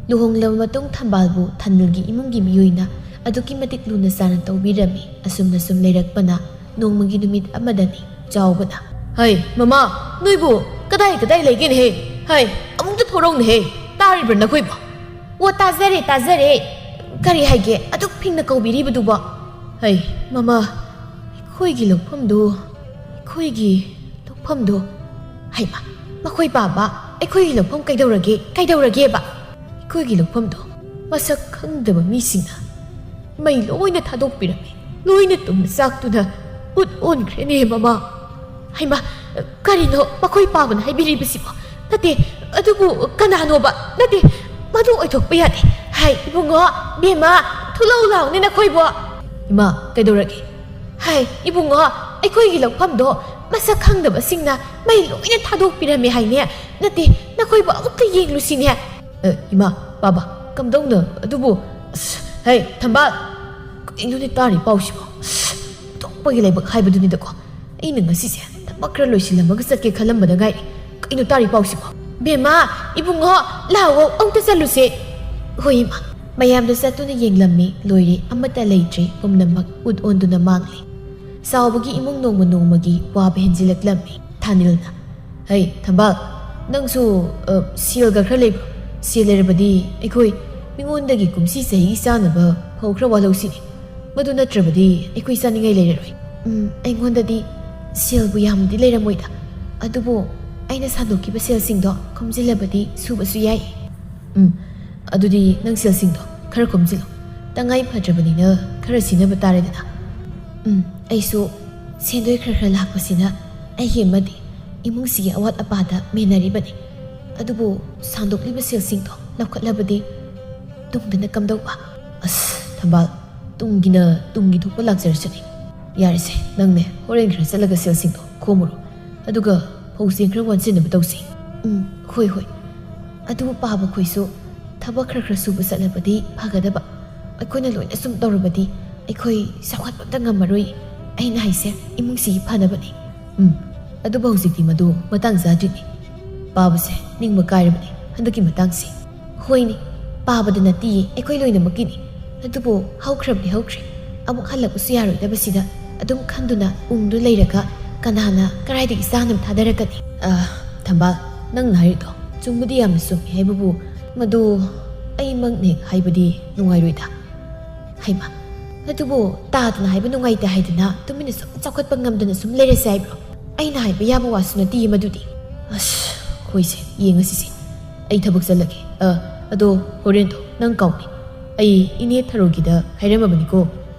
ꯂꯨꯍꯣꯡꯂꯕ ꯃꯇꯨꯡ ꯊꯝꯕꯥꯜꯕꯨ ꯊꯥꯅꯤꯜꯒꯤ ꯏꯃꯨꯡꯒꯤ ꯃꯤꯑꯣꯏꯅ ꯑꯗꯨꯛꯀꯤ ꯃꯇꯤꯛ ꯂꯨꯅ ꯆꯥꯅ ꯇꯧꯕꯤꯔꯝꯃꯤ꯫ ꯑꯁꯨꯝꯅ ꯁꯨꯝ ꯂꯩꯔꯛꯄꯅ ꯅꯣꯡꯃꯒꯤ ꯅꯨꯃꯤꯠ ꯑꯃꯗꯅꯤ ꯆꯥꯎꯕꯅ, "ꯍꯩ, ꯃꯃꯥ, ꯅꯣꯏꯕꯨ ꯀꯗꯥꯏ ꯀꯗꯥꯏ ꯂꯩꯒꯦꯅꯦꯍꯦ? ꯍꯩ, ꯑꯃꯨꯛꯇ ꯊꯣꯔꯛꯎꯅꯦꯍꯦ꯫ ꯇꯥꯔꯤꯕ꯭ꯔꯥ ꯅꯈꯣꯏꯕꯨ?" "ꯑꯣ, ꯇꯥꯖꯔꯦ, ꯇꯥꯖꯔꯦ꯫ ꯀꯔꯤ ꯍꯥꯏꯒꯦ ꯑꯗꯨꯛ ꯐꯤꯡꯅ ꯀꯧꯕꯤꯔꯤꯕꯗꯨꯕꯣ?" "ꯍꯩ, ꯃꯃꯥ, ꯑꯩꯈꯣꯏꯒꯤ ꯂꯧꯐꯝꯗꯨ, ꯑꯩꯈꯣꯏꯒꯤ ꯂꯧꯐꯝꯗꯨ"꯫ "ꯍꯩꯃꯥ, ꯃꯈꯣꯏ ꯄꯥꯕ, ꯑꯩꯈꯣꯏꯒꯤ ꯂꯧꯐꯝ ꯀꯩꯗꯧꯔꯒꯦ, ꯀꯩꯗꯧꯔꯒꯦꯕ?" "ꯑꯩꯈꯣꯏꯒꯤ ꯂꯧꯐꯝꯗꯣ ꯃꯁꯛ ꯈꯪꯗꯕ ꯃꯤꯁꯤꯡꯅ ꯃꯩ ꯂꯣꯏꯅ ꯊꯥꯗꯣꯛꯄꯤꯔꯝꯃꯤ꯫ ꯂꯣꯏꯅ ꯇꯨꯝꯅ ꯆꯥꯛꯇꯨꯅ ꯎꯠ ꯑꯣꯟꯈ꯭ꯔꯦꯅꯦ, ꯃꯃꯥ"꯫ "ꯍꯩꯃꯥ, ꯀꯔꯤꯅꯣ ꯃꯈꯣꯏ ꯄꯥꯕꯅ ꯍꯥꯏꯕꯤꯔꯤꯕꯁꯤꯕꯣ? ꯅꯠꯇꯦ, ꯑꯗꯨꯕꯨ ꯀꯅꯥꯅꯣꯕ? ꯅꯠꯇꯦ, ꯃꯗꯨ ꯑꯣꯏꯊꯣꯛꯄ ꯌꯥꯗꯦ꯫ ꯍꯥꯏ, ꯏꯕꯨꯡꯉꯣ, ꯕꯦꯝꯃ, ꯊꯣꯛꯂꯛꯎ ꯂꯥꯎꯅꯦ ꯅꯈꯣꯏꯕꯣ"꯫ "ꯏꯃꯥ, ꯀꯩꯗꯧꯔꯒꯦ?" "ꯍꯥꯏ, ꯏꯕꯨꯡꯉꯣ, ꯑꯩꯈꯣꯏꯒꯤ ꯂꯧꯐꯝꯗꯣ ꯃꯁꯛ ꯈꯪꯗꯕꯁꯤꯡꯅ ꯃꯩ ꯂꯣꯏꯅ ꯊꯥꯗꯣꯛꯄꯤꯔꯝꯃꯦ ꯍꯥꯏꯅꯦ꯫ ꯅꯠꯇꯦ, ꯅꯈꯣꯏꯕꯨ ꯑꯃꯨꯛꯇ ꯌꯦꯡꯂꯨꯁꯤꯅꯦ"꯫ "ꯑ, ꯏꯃꯥ, ꯄꯥꯕ, ꯀꯝꯗꯧꯅ? ꯑꯗꯨꯕꯨ, ꯑꯁ, ꯍꯩ, ꯊꯝꯕꯥꯜ, ꯀꯩꯅꯣꯅꯦ ꯇꯥꯔꯤ ꯄꯥꯎꯁꯤꯕꯣ? ꯑꯁ, ꯑꯇꯣꯞꯄꯒꯤ ꯂꯥꯏꯕꯛ ꯍꯥꯏꯕꯗꯨꯅꯤꯗꯀꯣ꯫ ꯑꯩꯅ ꯉꯁꯤꯁꯦ ꯊꯕꯛ ꯈꯔ ꯂꯣꯏꯁꯤꯜꯂꯝꯃꯒ ꯆꯠꯀꯦ ꯈꯜꯂꯝꯕꯗ ꯉꯥꯏꯔꯤ꯫ ꯀꯩꯅꯣ ꯇꯥꯔꯤ ꯄꯥꯎꯁꯤꯕꯣ?" "ꯕꯦꯝꯃ, ꯏꯕꯨꯡꯉꯣ, ꯂꯥꯛꯑꯣ, ꯑꯃꯨꯛꯇ ꯆꯠꯂꯨꯁꯦ"꯫ "ꯍꯣꯏ, ꯏꯃꯥ"꯫ ꯃꯌꯥꯝꯗ ꯆꯠꯇꯨꯅ ꯌꯦꯡꯂꯝꯃꯤ, ꯂꯣꯏꯔꯦ, ꯑꯃꯠꯇ ꯂꯩꯇ꯭ꯔꯦ, ꯄꯨꯝꯅꯃꯛ ꯎꯠ ꯑꯣꯟꯗꯨꯅ ꯃꯥꯡꯂꯦ꯫ ꯆꯥꯎꯕꯒꯤ ꯏꯃꯨꯡ ꯅꯣꯡꯃ ꯅꯣꯡꯃꯒꯤ ꯋꯥꯕ ꯍꯦꯟꯖꯤꯜꯂꯛꯂꯝꯃꯤ꯫ ꯊꯥꯅꯤꯜꯅ, "ꯍꯩ, ꯊꯝꯕꯥꯜ, ꯅꯪꯁꯨ, ꯑ, ꯁꯦꯜꯒ ꯈꯔ ꯂꯩꯕ꯭ꯔꯣ? ꯁꯦꯜ ꯂꯩꯔꯕꯗꯤ ꯑꯩꯈꯣꯏ ꯃꯤꯉꯣꯟꯗꯒꯤ ꯀꯨꯝꯁꯤ ꯆꯍꯤꯒꯤ ꯆꯥꯅꯕ ꯐꯧ ꯈꯔ ꯋꯥꯜꯍꯧꯁꯤꯅꯦ꯫ ꯃꯗꯨ ꯅꯠꯇ꯭ꯔꯕꯗꯤ ꯑꯩꯈꯣꯏ ꯆꯥꯅꯤꯡꯉꯥꯏ ꯂꯩꯔꯔꯣꯏ꯫ ꯎꯝ, ꯑꯩꯉꯣꯟꯗꯗꯤ ꯁꯦꯜꯕꯨ ꯌꯥꯝꯅꯗꯤ ꯂꯩꯔꯝꯃꯣꯏꯗ꯫ ꯑꯗꯨꯕꯨ ꯑꯩꯅ ꯁꯥꯟꯗꯣꯛꯈꯤꯕ ꯁꯦꯜꯁꯤꯡꯗꯣ ꯈꯣꯝꯖꯤꯜꯂꯕꯗꯤ ꯁꯨꯕꯁꯨ ꯌꯥꯏ꯫ ꯎꯝ, ꯑꯗꯨꯗꯤ ꯅꯪ ꯁꯦꯜꯁꯤꯡꯗꯣ ꯈꯔ ꯈꯣꯝꯖꯤꯜꯂꯣ꯫ ꯇꯉꯥꯏ ꯐꯗ꯭ꯔꯕꯅꯤꯅ ꯈꯔ ꯁꯤꯖꯤꯟꯅꯕ ꯇꯥꯔꯦꯗꯅ꯫ ꯎꯝ, ꯑꯩꯁꯨ ꯁꯦꯟꯗꯣꯏ ꯈꯔ ꯈꯔ ꯂꯥꯛꯄꯁꯤꯅ ꯑꯩꯒꯤ ꯑꯃꯗꯤ ꯏꯃꯨꯡꯁꯤꯒꯤ ꯑꯋꯥꯠ ꯑꯄꯥꯗ ꯃꯦꯟꯅꯔꯤꯕꯅꯤ꯫ ꯑꯗꯨꯕꯨ ꯁꯥꯟꯗꯣꯛꯂꯤꯕ ꯁꯦꯜꯁꯤꯡꯗꯣ ꯂꯧꯈꯠꯂꯕꯗꯤ ꯇꯨꯡꯗꯅ ꯀꯝꯗꯧꯕ? ꯑꯁ, ꯊꯝꯕꯥꯜ, ꯇꯨꯡꯒꯤꯅ ꯇꯨꯡꯒꯤ ꯊꯣꯛꯄ ꯂꯥꯛꯆꯔꯁꯅꯤ꯫ ꯌꯥꯔꯦꯁꯦ, ꯅꯪꯅꯦ ꯍꯣꯔꯦꯟ ꯈꯔ ꯆꯠꯂꯒ ꯁꯦꯜꯁꯤꯡꯗꯣ ꯈꯣꯝꯃꯨꯔꯣ꯫ ꯑꯗꯨꯒ ꯐꯧ ꯆꯦꯡ ꯈꯔ ꯋꯥꯟꯁꯤꯟꯅꯕ ꯇꯧꯁꯤ꯫ ꯎꯝ, ꯍꯣꯏ, ꯍꯣꯏ꯫ ꯑꯗꯨꯕꯨ ꯄꯥꯕ ꯈꯣꯏꯁꯨ ꯊꯕꯛ ꯈꯔ ꯈꯔ ꯁꯨꯕ ꯆꯠꯂꯕꯗꯤ ꯐꯒꯗꯕ꯫ ꯑꯩꯈꯣꯏꯅ ꯂꯣꯏꯅ ꯁꯨꯝ ꯇꯧꯔꯕꯗꯤ ꯑꯩꯈꯣꯏ ꯆꯥꯎꯈꯠꯄ ꯑꯝꯇ ꯉꯝꯃꯔꯣꯏ꯫ ꯑꯩꯅ ꯍꯥꯏꯁꯦ ꯏꯃꯨꯡꯁꯤꯒꯤ ꯐꯅꯕꯅꯤ꯫ ꯎꯝ, ꯑꯗꯨꯕꯨ ꯍꯧꯖꯤꯛꯇꯤ ꯃꯗꯨ ꯃꯇꯥꯡ ꯆꯥꯗ꯭ꯔꯤꯅꯤ꯫ ꯄꯥꯕꯁꯦ ꯅꯤꯡꯕ ꯀꯥꯏꯔꯕꯅꯤ ꯍꯟꯗꯛꯀꯤ ꯃꯇꯥꯡꯁꯤ꯫ ꯍꯣꯏꯅꯦ, ꯄꯥꯕꯗ ꯅꯠꯇꯤꯌꯦ, ꯑꯩꯈꯣꯏ ꯂꯣꯏꯅꯃꯛꯀꯤꯅꯤ꯫ ꯑꯗꯨꯕꯨ ꯍꯧꯈ꯭ꯔꯕꯗꯤ ꯍꯧꯈ꯭ꯔꯦ, ꯑꯃꯨꯛ ꯍꯜꯂꯛꯄꯁꯨ ꯌꯥꯔꯣꯏꯗꯕꯁꯤꯗ ꯑꯗꯨꯝ ꯈꯟꯗꯨꯅ ꯎꯪꯗꯨ ꯂꯩꯔꯒ ꯀꯅꯥꯅ ꯀꯗꯥꯏꯗꯒꯤ ꯆꯥꯅꯕ ꯊꯥꯗꯔꯛꯀꯅꯤ? ꯑ, ꯊꯝꯕꯥꯜ, ꯅꯪꯅ ꯍꯥꯏꯔꯤꯗꯣ ꯆꯨꯝꯕꯗꯤ ꯌꯥꯝꯅ ꯆꯨꯝꯃꯤ ꯍꯥꯏꯕꯕꯨ, ꯃꯗꯨ ꯑꯩꯃꯛꯅ ꯍꯦꯛ ꯍꯥꯏꯕꯗꯤ ꯅꯨꯡꯉꯥꯏꯔꯣꯏꯗ꯫ ꯍꯩꯃ, ꯑꯗꯨꯕꯨ ꯇꯥꯗꯅ ꯍꯥꯏꯕ ꯅꯨꯡꯉꯥꯏꯇꯦ ꯍꯥꯏꯗꯅ ꯇꯨꯃꯤꯟꯅ ꯁꯨꯝ ꯆꯥꯎꯈꯠꯄ ꯉꯝꯗꯅ ꯁꯨꯝ ꯂꯩꯔꯁꯦ ꯍꯥꯏꯕ꯭ꯔꯣ? ꯑꯩꯅ ꯍꯥꯏꯕ ꯌꯥꯕ ꯋꯥꯁꯨ ꯅꯠꯇꯦ ꯃꯗꯨꯗꯤ꯫ ꯑꯁ, ꯍꯣꯏꯁꯦ, ꯌꯦꯡꯉꯁꯤꯁꯦ꯫ ꯑꯩ ꯊꯕꯛ ꯆꯠꯂꯒꯦ꯫ ꯑ, ꯑꯗꯣ ꯍꯣꯔꯦꯟꯗꯣ ꯅꯪ ꯀꯥꯎꯅꯤ꯫ ꯑꯩ ꯏꯅꯦ ꯊꯔꯣꯒꯤꯗ ꯍꯥꯏꯔꯝꯃꯕꯅꯤꯀꯣ꯫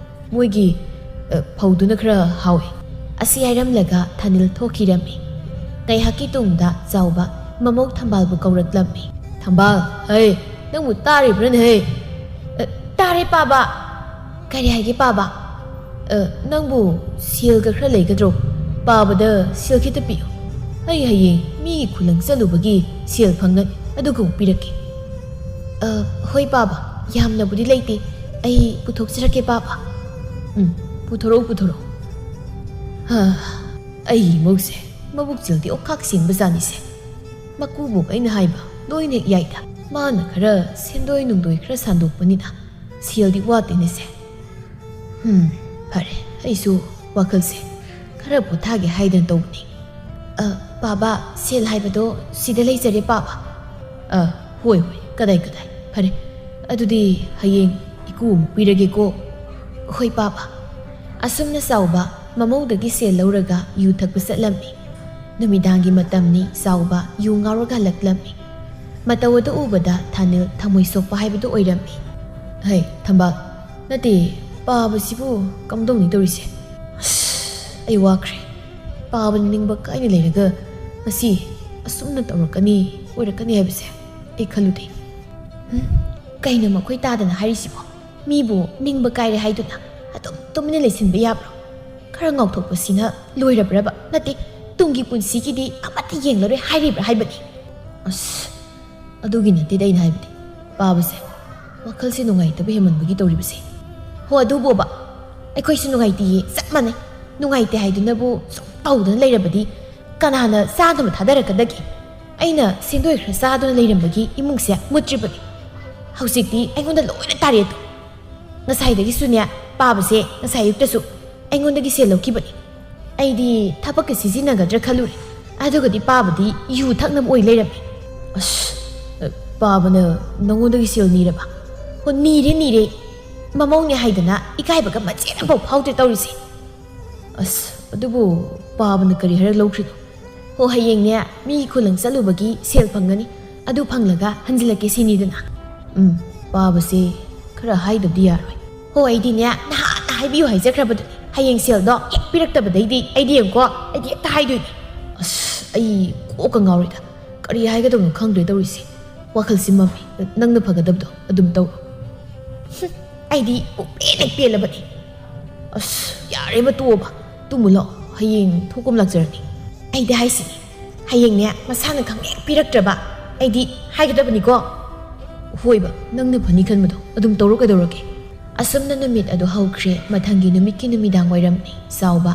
ꯃꯣꯏꯒꯤ, ꯑ, ꯐꯧꯗꯨꯅ ꯈꯔ ꯍꯥꯎꯏ꯫ ꯑꯁꯤ ꯍꯥꯏꯔꯝꯂꯒ ꯊꯥꯅꯤꯜ ꯊꯣꯛꯈꯤꯔꯝꯃꯤ꯫ ꯉꯥꯏꯍꯥꯛꯀꯤ ꯇꯨꯡꯗ ꯆꯥꯎꯕ ꯃꯃꯧ ꯊꯝꯕꯥꯜꯕꯨ ꯀꯧꯔꯛꯂꯝꯃꯤ꯫ "ꯊꯝꯕꯥꯜ, ꯍꯩ, ꯅꯪꯕꯨ ꯇꯥꯔꯤꯕ꯭ꯔꯅꯦ, ꯍꯩ?" "ꯑ, ꯇꯥꯔꯦ ꯄꯥꯕ꯫ ꯀꯔꯤ ꯍꯥꯏꯒꯦ ꯄꯥꯕ?" "ꯑ, ꯅꯪꯕꯨ ꯁꯦꯜꯒ ꯈꯔ ꯂꯩꯒꯗ꯭ꯔꯣ? ꯄꯥꯕꯗ ꯁꯦꯜ ꯈꯤꯇ ꯄꯤꯌꯨ꯫ ꯑꯩ ꯍꯌꯦꯡ ꯃꯤꯒꯤ ꯈꯨꯂꯪ ꯆꯠꯂꯨꯕꯒꯤ ꯁꯦꯜ ꯐꯪꯒꯅꯤ, ꯑꯗꯨꯒ ꯑꯃꯨꯛ ꯄꯤꯔꯛꯀꯦ꯫" "ꯑ, ꯍꯣꯏ ꯄꯥꯕ, ꯌꯥꯝꯅꯕꯨꯗꯤ ꯂꯩꯇꯦ꯫ ꯑꯩ ꯄꯨꯊꯣꯛꯆꯔꯛꯀꯦ ꯄꯥꯕ꯫" "ꯎꯝ, ꯄꯨꯊꯣꯔꯛꯎ, ꯄꯨꯊꯣꯔꯛꯎ꯫" ꯍꯥ, ꯑꯩꯒꯤ ꯏꯃꯧꯁꯦ ꯃꯕꯨꯛꯆꯦꯜꯗꯤ ꯑꯣꯈꯥꯛ ꯁꯦꯡꯕ ꯖꯥꯠꯅꯤꯁꯦ꯫ ꯃꯀꯨꯕꯣꯛ ꯑꯩꯅ ꯍꯥꯏꯕ ꯂꯣꯏꯅ ꯍꯦꯛ ꯌꯥꯏꯗ꯫ ꯃꯥꯅ ꯈꯔ ꯁꯦꯟꯗꯣꯏ ꯅꯨꯡꯗꯣꯏ ꯈꯔ ꯁꯥꯟꯗꯣꯛꯄꯅꯤꯅ ꯁꯦꯜꯗꯤ ꯋꯥꯠꯇꯦꯅꯦꯁꯦ꯫ ꯍꯨꯝ, ꯐꯔꯦ, ꯑꯩꯁꯨ ꯋꯥꯈꯜꯁꯦ ꯈꯔ ꯄꯣꯊꯥꯒꯦ ꯍꯥꯏꯗꯅ ꯇꯧꯕꯅꯤ꯫ "ꯑ, ꯄꯥꯕ, ꯁꯦꯜ ꯍꯥꯏꯕꯗꯣ ꯁꯤꯗ ꯂꯩꯖꯔꯦ ꯄꯥꯕ꯫" "ꯑ, "ꯍꯣꯏ, ꯍꯣꯏ, ꯀꯗꯥꯏ, ꯀꯗꯥꯏ꯫ ꯐꯔꯦ, ꯑꯗꯨꯗꯤ ꯍꯌꯦꯡ ꯏꯀꯨ ꯑꯃꯨꯛ ꯄꯤꯔꯒꯦꯀꯣ꯫" "ꯍꯣꯏ, ꯄꯥꯕ꯫" ꯑꯁꯨꯝꯅ ꯆꯥꯎꯕ ꯃꯃꯧꯗꯒꯤ ꯁꯦꯜ ꯂꯧꯔꯒ ꯌꯨ ꯊꯛꯄ ꯆꯠꯂꯝꯃꯤ꯫ ꯅꯨꯃꯤꯗꯥꯡꯒꯤ ꯃꯇꯝꯅꯤ꯫ ꯆꯥꯎꯕ ꯌꯨ ꯉꯥꯎꯔꯒ ꯍꯜꯂꯛꯂꯝꯃꯤ꯫ ꯃꯇꯧ ꯑꯗꯨ ꯎꯕꯗ ꯊꯥꯅꯤꯜ ꯊꯃꯣꯏ ꯁꯣꯛꯄ ꯍꯥꯏꯕꯗꯨ ꯑꯣꯏꯔꯝꯃꯤ꯫ "ꯍꯩ, ꯊꯝꯕꯥꯜ, ꯅꯠꯇꯦ, ꯄꯥꯕꯁꯤꯕꯨ ꯀꯝꯗꯧꯅꯤ ꯇꯧꯔꯤꯁꯦ? ꯑꯁ, ꯑꯩ ꯋꯥꯈ꯭ꯔꯦ꯫ ꯄꯥꯕꯅ ꯅꯤꯡꯕ ꯀꯥꯏꯅ ꯂꯩꯔꯒ ꯉꯁꯤ ꯑꯁꯨꯝꯅ ꯇꯧꯔꯛꯀꯅꯤ, ꯑꯣꯏꯔꯛꯀꯅꯤ ꯍꯥꯏꯕꯁꯦ ꯑꯩ ꯈꯜꯂꯨꯗꯦ꯫" "ꯍꯨꯝ, ꯀꯩꯅꯣ ꯃꯈꯣꯏ ꯇꯥꯗꯅ ꯍꯥꯏꯔꯤꯁꯤꯕꯣ? ꯃꯤꯕꯨ ꯅꯤꯡꯕ ꯀꯥꯏꯔꯦ ꯍꯥꯏꯗꯨꯅ ꯑꯗꯨꯝ ꯇꯨꯃꯤꯟꯅ ꯂꯩꯁꯤꯟꯕ ꯌꯥꯕ꯭ꯔꯣ? ꯈꯔ ꯉꯥꯎꯊꯣꯛꯄꯁꯤꯅ ꯂꯣꯏꯔꯕ꯭ꯔꯕ? ꯅꯠꯇꯦ, ꯇꯨꯡꯒꯤ ꯄꯨꯟꯁꯤꯒꯤꯗꯤ ꯑꯃꯠꯇ ꯌꯦꯡꯂꯔꯣꯏ ꯍꯥꯏꯔꯤꯕ꯭ꯔꯥ ꯍꯥꯏꯕꯅꯤ?" "ꯑꯁ, ꯑꯗꯨꯒꯤ ꯅꯠꯇꯦꯗ ꯑꯩꯅ ꯍꯥꯏꯕꯗꯤ, ꯄꯥꯕꯁꯦ ꯋꯥꯈꯜꯁꯦ ꯅꯨꯡꯉꯥꯏꯇꯕ ꯍꯦꯟꯃꯟꯕꯒꯤ ꯇꯧꯔꯤꯕꯁꯦ꯫" "ꯍꯣ, ꯑꯗꯨꯕꯣꯕ, ꯑꯩꯈꯣꯏꯁꯨ ꯅꯨꯡꯉꯥꯏꯇꯦꯌꯦ, ꯆꯞ ꯃꯥꯟꯅꯩ꯫ ꯅꯨꯡꯉꯥꯏꯇꯦ ꯍꯥꯏꯗꯨꯅꯕꯨ ꯁꯨꯝ ꯇꯧꯗꯨꯅ ꯂꯩꯔꯕꯗꯤ ꯀꯅꯥꯅ ꯆꯥꯅꯕ ꯊꯥꯗꯔꯛꯀꯗꯒꯦ? ꯑꯩꯅ ꯁꯦꯟꯗꯣꯏ ꯈꯔ ꯆꯥꯗꯨꯅ ꯂꯩꯔꯝꯕꯒꯤ ꯏꯃꯨꯡꯁꯦ ꯃꯨꯠꯇ꯭ꯔꯤꯕꯅꯤ꯫ ꯍꯧꯖꯤꯛꯇꯤ ꯑꯩꯉꯣꯟꯗ ꯂꯣꯏꯅ ꯇꯥꯔꯦ ꯑꯗꯣ꯫ ꯉꯁꯥꯏꯗꯒꯤꯁꯨꯅꯦ, ꯄꯥꯕꯁꯦ ꯉꯁꯥꯏ ꯑꯌꯨꯛꯇꯁꯨ ꯑꯩꯉꯣꯟꯗꯒꯤ ꯁꯦꯜ ꯂꯧꯈꯤꯕꯅꯤ꯫ ꯑꯩꯗꯤ ꯊꯕꯛꯀ ꯁꯤꯖꯤꯟꯅꯒꯗ꯭ꯔꯥ ꯈꯜꯂꯨꯔꯦ꯫ ꯑꯗꯨꯒꯗꯤ ꯄꯥꯕꯗꯤ ꯌꯨ ꯊꯛꯅꯕ ꯑꯣꯏ ꯂꯩꯔꯝꯃꯦ꯫" "ꯑꯁ, ꯄꯥꯕꯅ ꯅꯉꯣꯟꯗꯒꯤ ꯁꯦꯜ ꯅꯤꯔꯕ?" "ꯍꯣ, ꯅꯤꯔꯦ, ꯅꯤꯔꯦ꯫ ꯃꯃꯧꯅꯦ ꯍꯥꯏꯗꯅ ꯏꯀꯥꯏꯕꯒ ꯃꯆꯦꯠ ꯑꯃꯐꯥꯎ ꯐꯥꯎꯗ꯭ꯔꯦ ꯇꯧꯔꯤꯁꯦ꯫" "ꯑꯁ, ꯑꯗꯨꯕꯨ ꯄꯥꯕꯅ ꯀꯔꯤ ꯍꯥꯏꯔ ꯂꯧꯈ꯭ꯔꯤꯅꯣ?" "ꯍꯣ, ꯍꯌꯦꯡꯅꯦ ꯃꯤꯒꯤ ꯈꯨꯂꯪ ꯆꯠꯂꯨꯕꯒꯤ ꯁꯦꯜ ꯐꯪꯒꯅꯤ, ꯑꯗꯨ ꯐꯪꯂꯒ ꯍꯟꯖꯤꯜꯂꯛꯀꯦ ꯁꯤꯅꯤꯗꯅ꯫" "ꯎꯝ, ꯄꯥꯕꯁꯦ ꯈꯔ ꯍꯥꯏꯗꯕꯗꯤ ꯌꯥꯔꯣꯏ꯫" "ꯍꯣ, ꯑꯩꯗꯤꯅꯦ ꯅꯍꯥꯟꯅ ꯍꯥꯏꯕꯤꯌꯨ ꯍꯥꯏꯖꯈ꯭ꯔꯕꯗꯨꯅꯤ, ꯍꯌꯦꯡ ꯁꯦꯜꯗꯣ ꯍꯦꯛ ꯄꯤꯔꯛꯇꯕꯗꯩꯗꯤ ꯑꯩꯗꯤ ꯌꯦꯡꯉꯨꯀꯣ, ꯑꯩꯗꯤ ꯍꯦꯛꯇ ꯍꯥꯏꯗꯣꯏꯅꯤ꯫" "ꯑꯁ, ꯑꯩ ꯀꯣꯛꯀ ꯉꯥꯎꯔꯦꯗ, ꯀꯔꯤ ꯍꯥꯏꯒꯗꯕꯅꯣ ꯈꯪꯗ꯭ꯔꯦ ꯇꯧꯔꯤꯁꯦ꯫ ꯋꯥꯈꯜꯁꯤ ꯃꯝꯃꯤ꯫ ꯅꯪꯅ ꯐꯒꯗꯕꯗꯣ ꯑꯗꯨꯝ ꯇꯧꯔꯣ꯫" "ꯍꯨꯝ, ꯑꯩꯗꯤ ꯄꯨꯡꯄꯦꯟ ꯍꯦꯛ ꯄꯦꯜꯂꯕꯅꯤ꯫" "ꯑꯁ, ꯌꯥꯔꯦꯕ, ꯇꯣꯛꯑꯣꯕ꯫ ꯇꯨꯝꯃꯨ ꯂꯥꯛꯑꯣ, ꯍꯌꯦꯡ ꯊꯣꯛꯄ ꯑꯃ ꯂꯥꯛꯆꯔꯅꯤ꯫" "ꯑꯩꯗꯤ ꯍꯥꯏꯁꯤꯅꯤ, ꯍꯌꯦꯡꯅꯦ ꯃꯁꯥꯅ ꯈꯪꯍꯦꯛ ꯄꯤꯔꯛꯇ꯭ꯔꯕ ꯑꯩꯗꯤ ꯍꯥꯏꯒꯗꯕꯅꯤꯀꯣ꯫" "ꯍꯣꯏꯕ, ꯅꯪꯅ ꯐꯅꯤ ꯈꯟꯕꯗꯣ ꯑꯗꯨꯝ ꯇꯧꯔꯣ, ꯀꯩꯗꯧꯔꯒꯦ?" ꯑꯁꯨꯝꯅ ꯅꯨꯃꯤꯠ ꯑꯗꯨ ꯍꯧꯈ꯭ꯔꯦ꯫ ꯃꯊꯪꯒꯤ ꯅꯨꯃꯤꯠꯀꯤ ꯅꯨꯃꯤꯗꯥꯡ ꯋꯥꯏꯔꯝꯅꯤ꯫ ꯆꯥꯎꯕ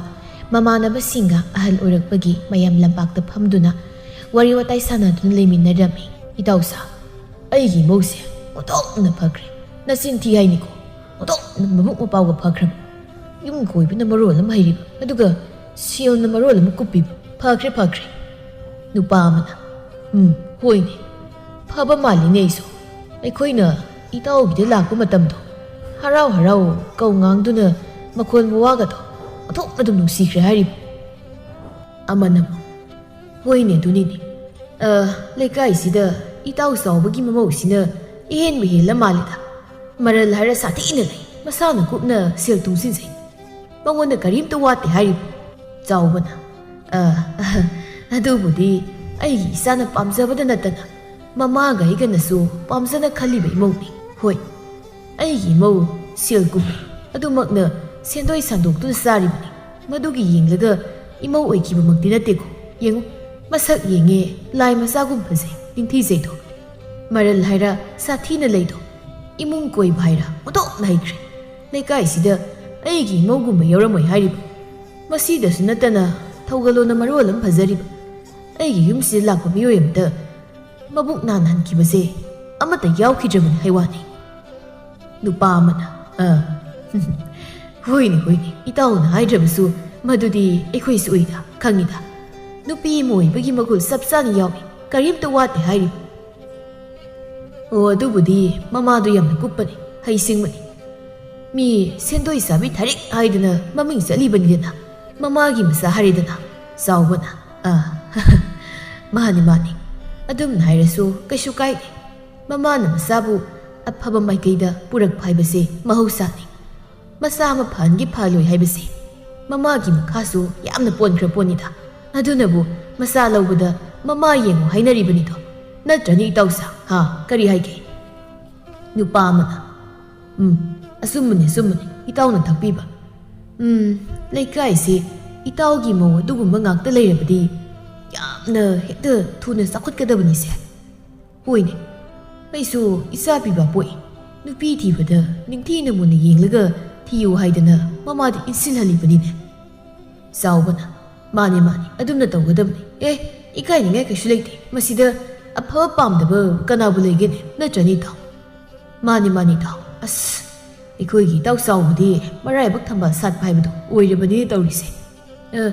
ꯃꯃꯥꯟꯅꯕꯁꯤꯡꯒ ꯑꯍꯜ ꯑꯣꯏꯔꯛꯄꯒꯤ ꯃꯌꯥꯝ ꯂꯝꯄꯥꯛꯇ ꯐꯝꯗꯨꯅ ꯋꯥꯔꯤ ꯋꯥꯇꯥꯏ ꯁꯥꯟꯅꯗꯨꯅ ꯂꯩꯃꯤꯟꯅꯔꯝꯃꯤ꯫ "ꯏꯇꯥꯎꯁꯥ, ꯑꯩꯒꯤ ꯏꯃꯧꯁꯦ ꯑꯣꯟꯊꯣꯛꯅ ꯐꯈ꯭ꯔꯦ꯫ ꯅꯆꯤꯟ ꯊꯤ ꯍꯥꯏꯅꯤꯀꯣ, ꯑꯣꯟꯊꯣꯛꯅ ꯃꯕꯨꯛ ꯃꯄꯥꯎꯒ ꯐꯈ꯭ꯔꯕ꯫ ꯌꯨꯝ ꯀꯣꯏꯕꯅ ꯃꯔꯣꯜ ꯑꯃ ꯍꯩꯔꯤꯕ, ꯑꯗꯨꯒ ꯁꯦꯜꯅ ꯃꯔꯣꯜ ꯑꯃ ꯀꯨꯞꯄꯤꯕ꯫ ꯐꯈ꯭ꯔꯦ, ꯐꯈ꯭ꯔꯦ꯫" ꯅꯨꯄꯥ ꯑꯃꯅ, "ꯎꯝ, ꯍꯣꯏꯅꯦ, ꯐꯕ ꯃꯥꯜꯂꯤꯅꯦ꯫ ꯑꯩꯁꯨ ꯑꯩꯈꯣꯏꯅ ꯏꯇꯥꯎꯒꯤꯗ ꯂꯥꯛꯄ ꯃꯇꯝꯗꯣ ꯍꯔꯥꯎ ꯍꯔꯥꯎ ꯀꯧ ꯉꯥꯡꯗꯨꯅ ꯃꯈꯣꯜ ꯃꯋꯥꯒꯗꯣ ꯑꯣꯟꯊꯣꯛꯅ ꯑꯗꯨꯝ ꯅꯨꯡꯁꯤꯈ꯭ꯔꯦ ꯍꯥꯏꯔꯤꯕ꯫ ꯑꯃꯅ ꯑꯃꯨꯛ, "ꯍꯣꯏꯅꯦ, ꯑꯗꯨꯅꯤꯅꯦ꯫ ꯑ, ꯂꯩꯀꯥꯏꯁꯤꯗ ꯏꯇꯥꯎ ꯆꯥꯎꯕꯒꯤ ꯃꯃꯧꯁꯤꯅ ꯏꯍꯦꯟꯕ ꯍꯦꯜꯂ ꯃꯥꯜꯂꯦꯗ꯫ ꯃꯔꯜ ꯍꯥꯏꯔ ꯁꯥꯊꯤꯅ ꯂꯩ꯫ ꯃꯁꯥꯅ ꯀꯨꯞꯅ ꯁꯦꯜ ꯇꯨꯡꯁꯤꯟꯖꯩ꯫ ꯃꯉꯣꯟꯗ ꯀꯔꯤꯝꯇ ꯋꯥꯠꯇꯦ" ꯍꯥꯏꯔꯤꯕ꯫ ꯆꯥꯎꯕꯅ, "ꯑ, ꯑꯗꯨꯕꯨꯗꯤ ꯑꯩꯒꯤ ꯏꯆꯥꯅ ꯄꯥꯝꯖꯕꯗ ꯅꯠꯇꯅ ꯃꯃꯥꯒ ꯑꯩꯒꯅꯁꯨ ꯄꯥꯝꯖꯅ ꯈꯜꯂꯤꯕ ꯏꯃꯧꯅꯤ꯫ ꯍꯣꯏ, ꯑꯩꯒꯤ ꯏꯃꯧ ꯁꯦꯜ ꯀꯨꯝꯃꯤ, ꯑꯗꯨꯃꯛꯅ ꯁꯦꯟꯗꯣꯏ ꯁꯟꯗꯣꯛꯇꯨꯅ ꯆꯥꯔꯤꯕꯅꯤ꯫ ꯃꯗꯨꯒꯤ ꯌꯦꯡꯂꯒ ꯏꯃꯧ ꯑꯣꯏꯈꯤꯕꯃꯛꯇꯤ ꯅꯠꯇꯦꯀꯣ꯫ ꯌꯦꯡꯉꯨ, ꯃꯁꯛ ꯌꯦꯡꯉꯦ, ꯂꯥꯏ ꯃꯆꯥꯒꯨꯝ ꯐꯖꯩ, ꯅꯤꯡꯊꯤꯖꯩꯗꯣ꯫ ꯃꯔꯜ ꯍꯥꯏꯔ ꯁꯥꯊꯤꯅ ꯂꯩꯗꯣ꯫ ꯏꯃꯨꯡ ꯀꯣꯏꯕ ꯍꯥꯏꯔ ꯑꯣꯟꯊꯣꯛꯅ ꯍꯩꯈ꯭ꯔꯦ꯫ ꯂꯩꯀꯥꯏꯁꯤꯗ ꯑꯩꯒꯤ ꯏꯃꯧꯒꯨꯝꯕ ꯌꯥꯎꯔꯝꯃꯣꯏ ꯍꯥꯏꯔꯤꯕ꯫ ꯃꯁꯤꯗꯁꯨ ꯅꯠꯇꯅ ꯊꯧꯒꯜꯂꯣꯟꯅ ꯃꯔꯣꯜ ꯑꯃ ꯐꯖꯔꯤꯕ꯫ ꯑꯩꯒꯤ ꯌꯨꯝꯁꯤꯗ ꯂꯥꯛꯄ ꯃꯤꯑꯣꯏ ꯑꯃꯗ ꯃꯕꯨꯛ ꯅꯥꯍꯟꯈꯤꯕꯁꯦ ꯑꯃꯠꯇ ꯌꯥꯎꯈꯤꯗ꯭ꯔꯕꯅꯤ ꯍꯥꯏꯋꯥꯅꯤ"꯫ ꯅꯨꯄꯥ ꯑꯃꯅ, "ꯑ, ꯍꯣꯏꯅꯦ, ꯍꯣꯏꯅꯦ, ꯏꯇꯥꯎꯅ ꯍꯥꯏꯗ꯭ꯔꯕꯁꯨ ꯃꯗꯨꯗꯤ ꯑꯩꯈꯣꯏꯁꯨ ꯎꯏꯗ, ꯈꯪꯉꯤꯗ꯫ ꯅꯨꯄꯤ ꯑꯃ ꯑꯣꯏꯕꯒꯤ ꯃꯒꯨꯜ ꯆꯞ ꯆꯥꯅ ꯌꯥꯎꯏ, ꯀꯔꯤꯝꯇ ꯋꯥꯠꯇꯦ" ꯍꯥꯏꯔꯤꯕ꯫ ꯑꯣ, ꯑꯗꯨꯕꯨꯗꯤ ꯃꯃꯥꯗꯨ ꯌꯥꯝꯅ ꯀꯨꯞꯄꯅꯤ, ꯍꯩꯁꯤꯡꯕꯅꯤ꯫ ꯃꯤ ꯁꯦꯟꯗꯣꯏ ꯆꯥꯕꯤ ꯊꯥꯔꯤꯛ ꯍꯥꯏꯗꯨꯅ ꯃꯃꯤꯡ ꯆꯠꯂꯤꯕꯅꯤꯗꯅ, ꯃꯃꯥꯒꯤ ꯃꯆꯥ ꯍꯥꯏꯔꯦꯗꯅ꯫ ꯆꯥꯎꯕꯅ, "ꯑ, ꯃꯥꯅꯤ, ꯃꯥꯅꯤ, ꯑꯗꯨꯝꯅ ꯍꯥꯏꯔꯁꯨ ꯀꯩꯁꯨ ꯀꯥꯏꯗꯦ꯫ ꯃꯃꯥꯅ ꯃꯆꯥꯕꯨ ꯑꯐꯕ ꯃꯥꯏꯀꯩꯗ ꯄꯨꯔꯛꯄ ꯍꯥꯏꯕꯁꯦ ꯃꯍꯧꯁꯥꯅꯤ꯫ ꯃꯆꯥ ꯑꯃ ꯐꯍꯟꯒꯦ ꯐꯍꯜꯂꯣꯏ ꯍꯥꯏꯕꯁꯦ ꯃꯃꯥꯒꯤ ꯃꯈꯥꯁꯨ ꯌꯥꯝꯅ ꯄꯣꯟꯈ꯭ꯔ ꯄꯣꯠꯅꯤꯗ꯫ ꯑꯗꯨꯅꯕꯨ ꯃꯆꯥ ꯂꯧꯕꯗ ꯃꯃꯥ ꯌꯦꯡꯉꯨ ꯍꯥꯏꯅꯔꯤꯕꯅꯤꯗꯣ꯫ ꯅꯠꯇ꯭ꯔꯅꯤ ꯏꯇꯥꯎꯁꯥ? ꯍꯥ, ꯀꯔꯤ ꯍꯥꯏꯒꯦ?" ꯅꯨꯄꯥ ꯑꯃꯅ, "ꯎꯝ, ꯑꯆꯨꯝꯕꯅꯤ, ꯑꯆꯨꯝꯕꯅꯤ ꯏꯇꯥꯎꯅ ꯇꯥꯛꯄꯤꯕ꯫ ꯎꯝ, ꯂꯩꯀꯥꯏꯁꯦ ꯏꯇꯥꯎꯒꯤ ꯃꯧ ꯑꯗꯨꯒꯨꯝꯕ ꯉꯥꯛꯇ ꯂꯩꯔꯕꯗꯤ ꯌꯥꯝꯅ ꯍꯦꯛꯇ ꯊꯨꯅ ꯆꯥꯎꯈꯠꯀꯗꯕꯅꯤꯁꯦ꯫ ꯍꯣꯏꯅꯦ, ꯑꯩꯁꯨ ꯏꯆꯥ ꯄꯤꯕ ꯄꯣꯛꯏ꯫ ꯅꯨꯄꯤ ꯊꯤꯕꯗ ꯅꯤꯡꯊꯤꯅ ꯃꯨꯟꯅ ꯌꯦꯡꯂꯒ ꯊꯤꯌꯨ ꯍꯥꯏꯗꯅ ꯃꯃꯥꯗ ꯏꯟꯁꯤꯜꯍꯜꯂꯤꯕꯅꯤꯅꯦ"꯫ ꯆꯥꯎꯕꯅ, "ꯃꯥꯅꯦ, ꯃꯥꯅꯦ, ꯑꯗꯨꯝꯅ ꯇꯧꯒꯗꯕꯅꯤ꯫ ꯑꯦ, ꯏꯀꯥꯏꯅꯤꯡꯉꯥꯏ ꯀꯩꯁꯨ ꯂꯩꯇꯦ꯫ ꯃꯁꯤꯗ ꯑꯐꯕ ꯄꯥꯝꯗꯕ ꯀꯅꯥꯕꯨ ꯂꯩꯒꯦꯅꯦ? ꯅꯠꯇ꯭ꯔꯅꯤ ꯏꯇꯥꯎ?" "ꯃꯥꯅꯦ, ꯃꯥꯅꯦ ꯏꯇꯥꯎ꯫ ꯑꯁ, ꯑꯩꯈꯣꯏꯒꯤ ꯏꯇꯥꯎ ꯆꯥꯎꯕꯗꯤ ꯃꯔꯥꯏꯕꯛ ꯊꯝꯕꯥꯜ ꯁꯥꯠꯄ ꯍꯥꯏꯕꯗꯣ ꯑꯣꯏꯔꯕꯅꯤꯅꯦ ꯇꯧꯔꯤꯁꯦ꯫ ꯑ,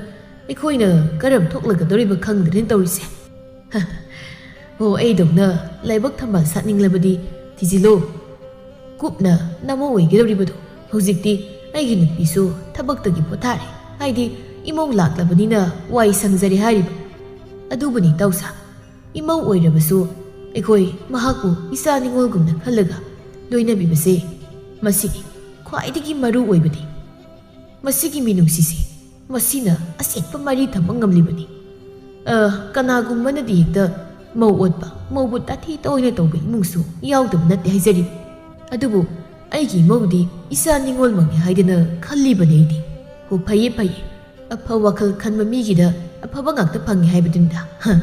ꯑꯩꯈꯣꯏꯅ ꯀꯔꯝ ꯊꯣꯛꯂꯒꯗꯧꯔꯤꯕ ꯈꯪꯗ꯭ꯔꯦꯅꯦ ꯇꯧꯔꯤꯁꯦ"꯫ ꯍꯣ, ꯑꯩꯗꯧꯅ ꯂꯥꯏꯕꯛ ꯊꯝꯕꯥꯜ ꯁꯥꯠꯅꯤꯡꯂꯕꯗꯤ ꯊꯤꯖꯤꯜꯂꯣ꯫ ꯀꯨꯞꯅ ꯅꯃꯧ ꯑꯣꯏꯒꯗꯧꯔꯤꯕꯗꯣ꯫ ꯍꯧꯖꯤꯛꯇꯤ ꯑꯩꯒꯤ ꯅꯨꯄꯤꯁꯨ ꯊꯕꯛꯇꯒꯤ ꯄꯣꯊꯥꯔꯦ, ꯍꯥꯏꯗꯤ ꯏꯃꯧ ꯂꯥꯛꯂꯕꯅꯤꯅ ꯋꯥꯏ ꯁꯪꯖꯔꯦ ꯍꯥꯏꯔꯤꯕ꯫ ꯑꯗꯨꯕꯨꯅꯤ ꯇꯧꯁꯥ, ꯏꯃꯧ ꯑꯣꯏꯔꯕꯁꯨ ꯑꯩꯈꯣꯏ ꯃꯍꯥꯛꯄꯨ ꯏꯆꯥ ꯅꯤꯉꯣꯜꯒꯨꯝꯅ ꯈꯜꯂꯒ ꯂꯣꯏꯅꯕꯤꯕꯁꯦ, ꯃꯁꯤꯅꯤ ꯈ꯭ꯋꯥꯏꯗꯒꯤ ꯃꯔꯨ ꯑꯣꯏꯕꯗꯤ꯫ ꯃꯁꯤꯒꯤ ꯃꯤꯅꯨꯡꯁꯤꯁꯤ, ꯃꯁꯤꯅ ꯑꯁꯦꯠꯄ ꯃꯔꯤ ꯊꯝꯕ ꯉꯝꯂꯤꯕꯅꯤ꯫ ꯑ, ꯀꯅꯥꯒꯨꯝꯕꯅꯗꯤ ꯍꯦꯛꯇ ꯃꯧ ꯑꯣꯠꯄ, ꯃꯧꯕꯨ ꯇꯥꯊꯤ ꯇꯥꯑꯣꯏꯅ ꯇꯧꯕ ꯏꯃꯨꯡꯁꯨ ꯌꯥꯎꯗꯕ ꯅꯠꯇꯦ ꯍꯥꯏꯖꯔꯤ꯫ ꯑꯗꯨꯕꯨ ꯑꯩꯒꯤ ꯏꯃꯧꯗꯤ ꯏꯆꯥ ꯅꯤꯉꯣꯜꯃꯛꯅꯤ ꯍꯥꯏꯗꯅ ꯈꯜꯂꯤꯕꯅꯤ ꯑꯩꯗꯤ꯫ ꯍꯣ, ꯐꯩꯌꯦ, ꯐꯩꯌꯦ꯫ ꯑꯐ ꯋꯥꯈꯜ ꯈꯟꯕ ꯃꯤꯒꯤꯗ ꯑꯐꯕ ꯉꯥꯛꯇ ꯐꯪꯉꯤ ꯍꯥꯏꯕꯗꯨꯅꯤꯗ꯫ ꯍ,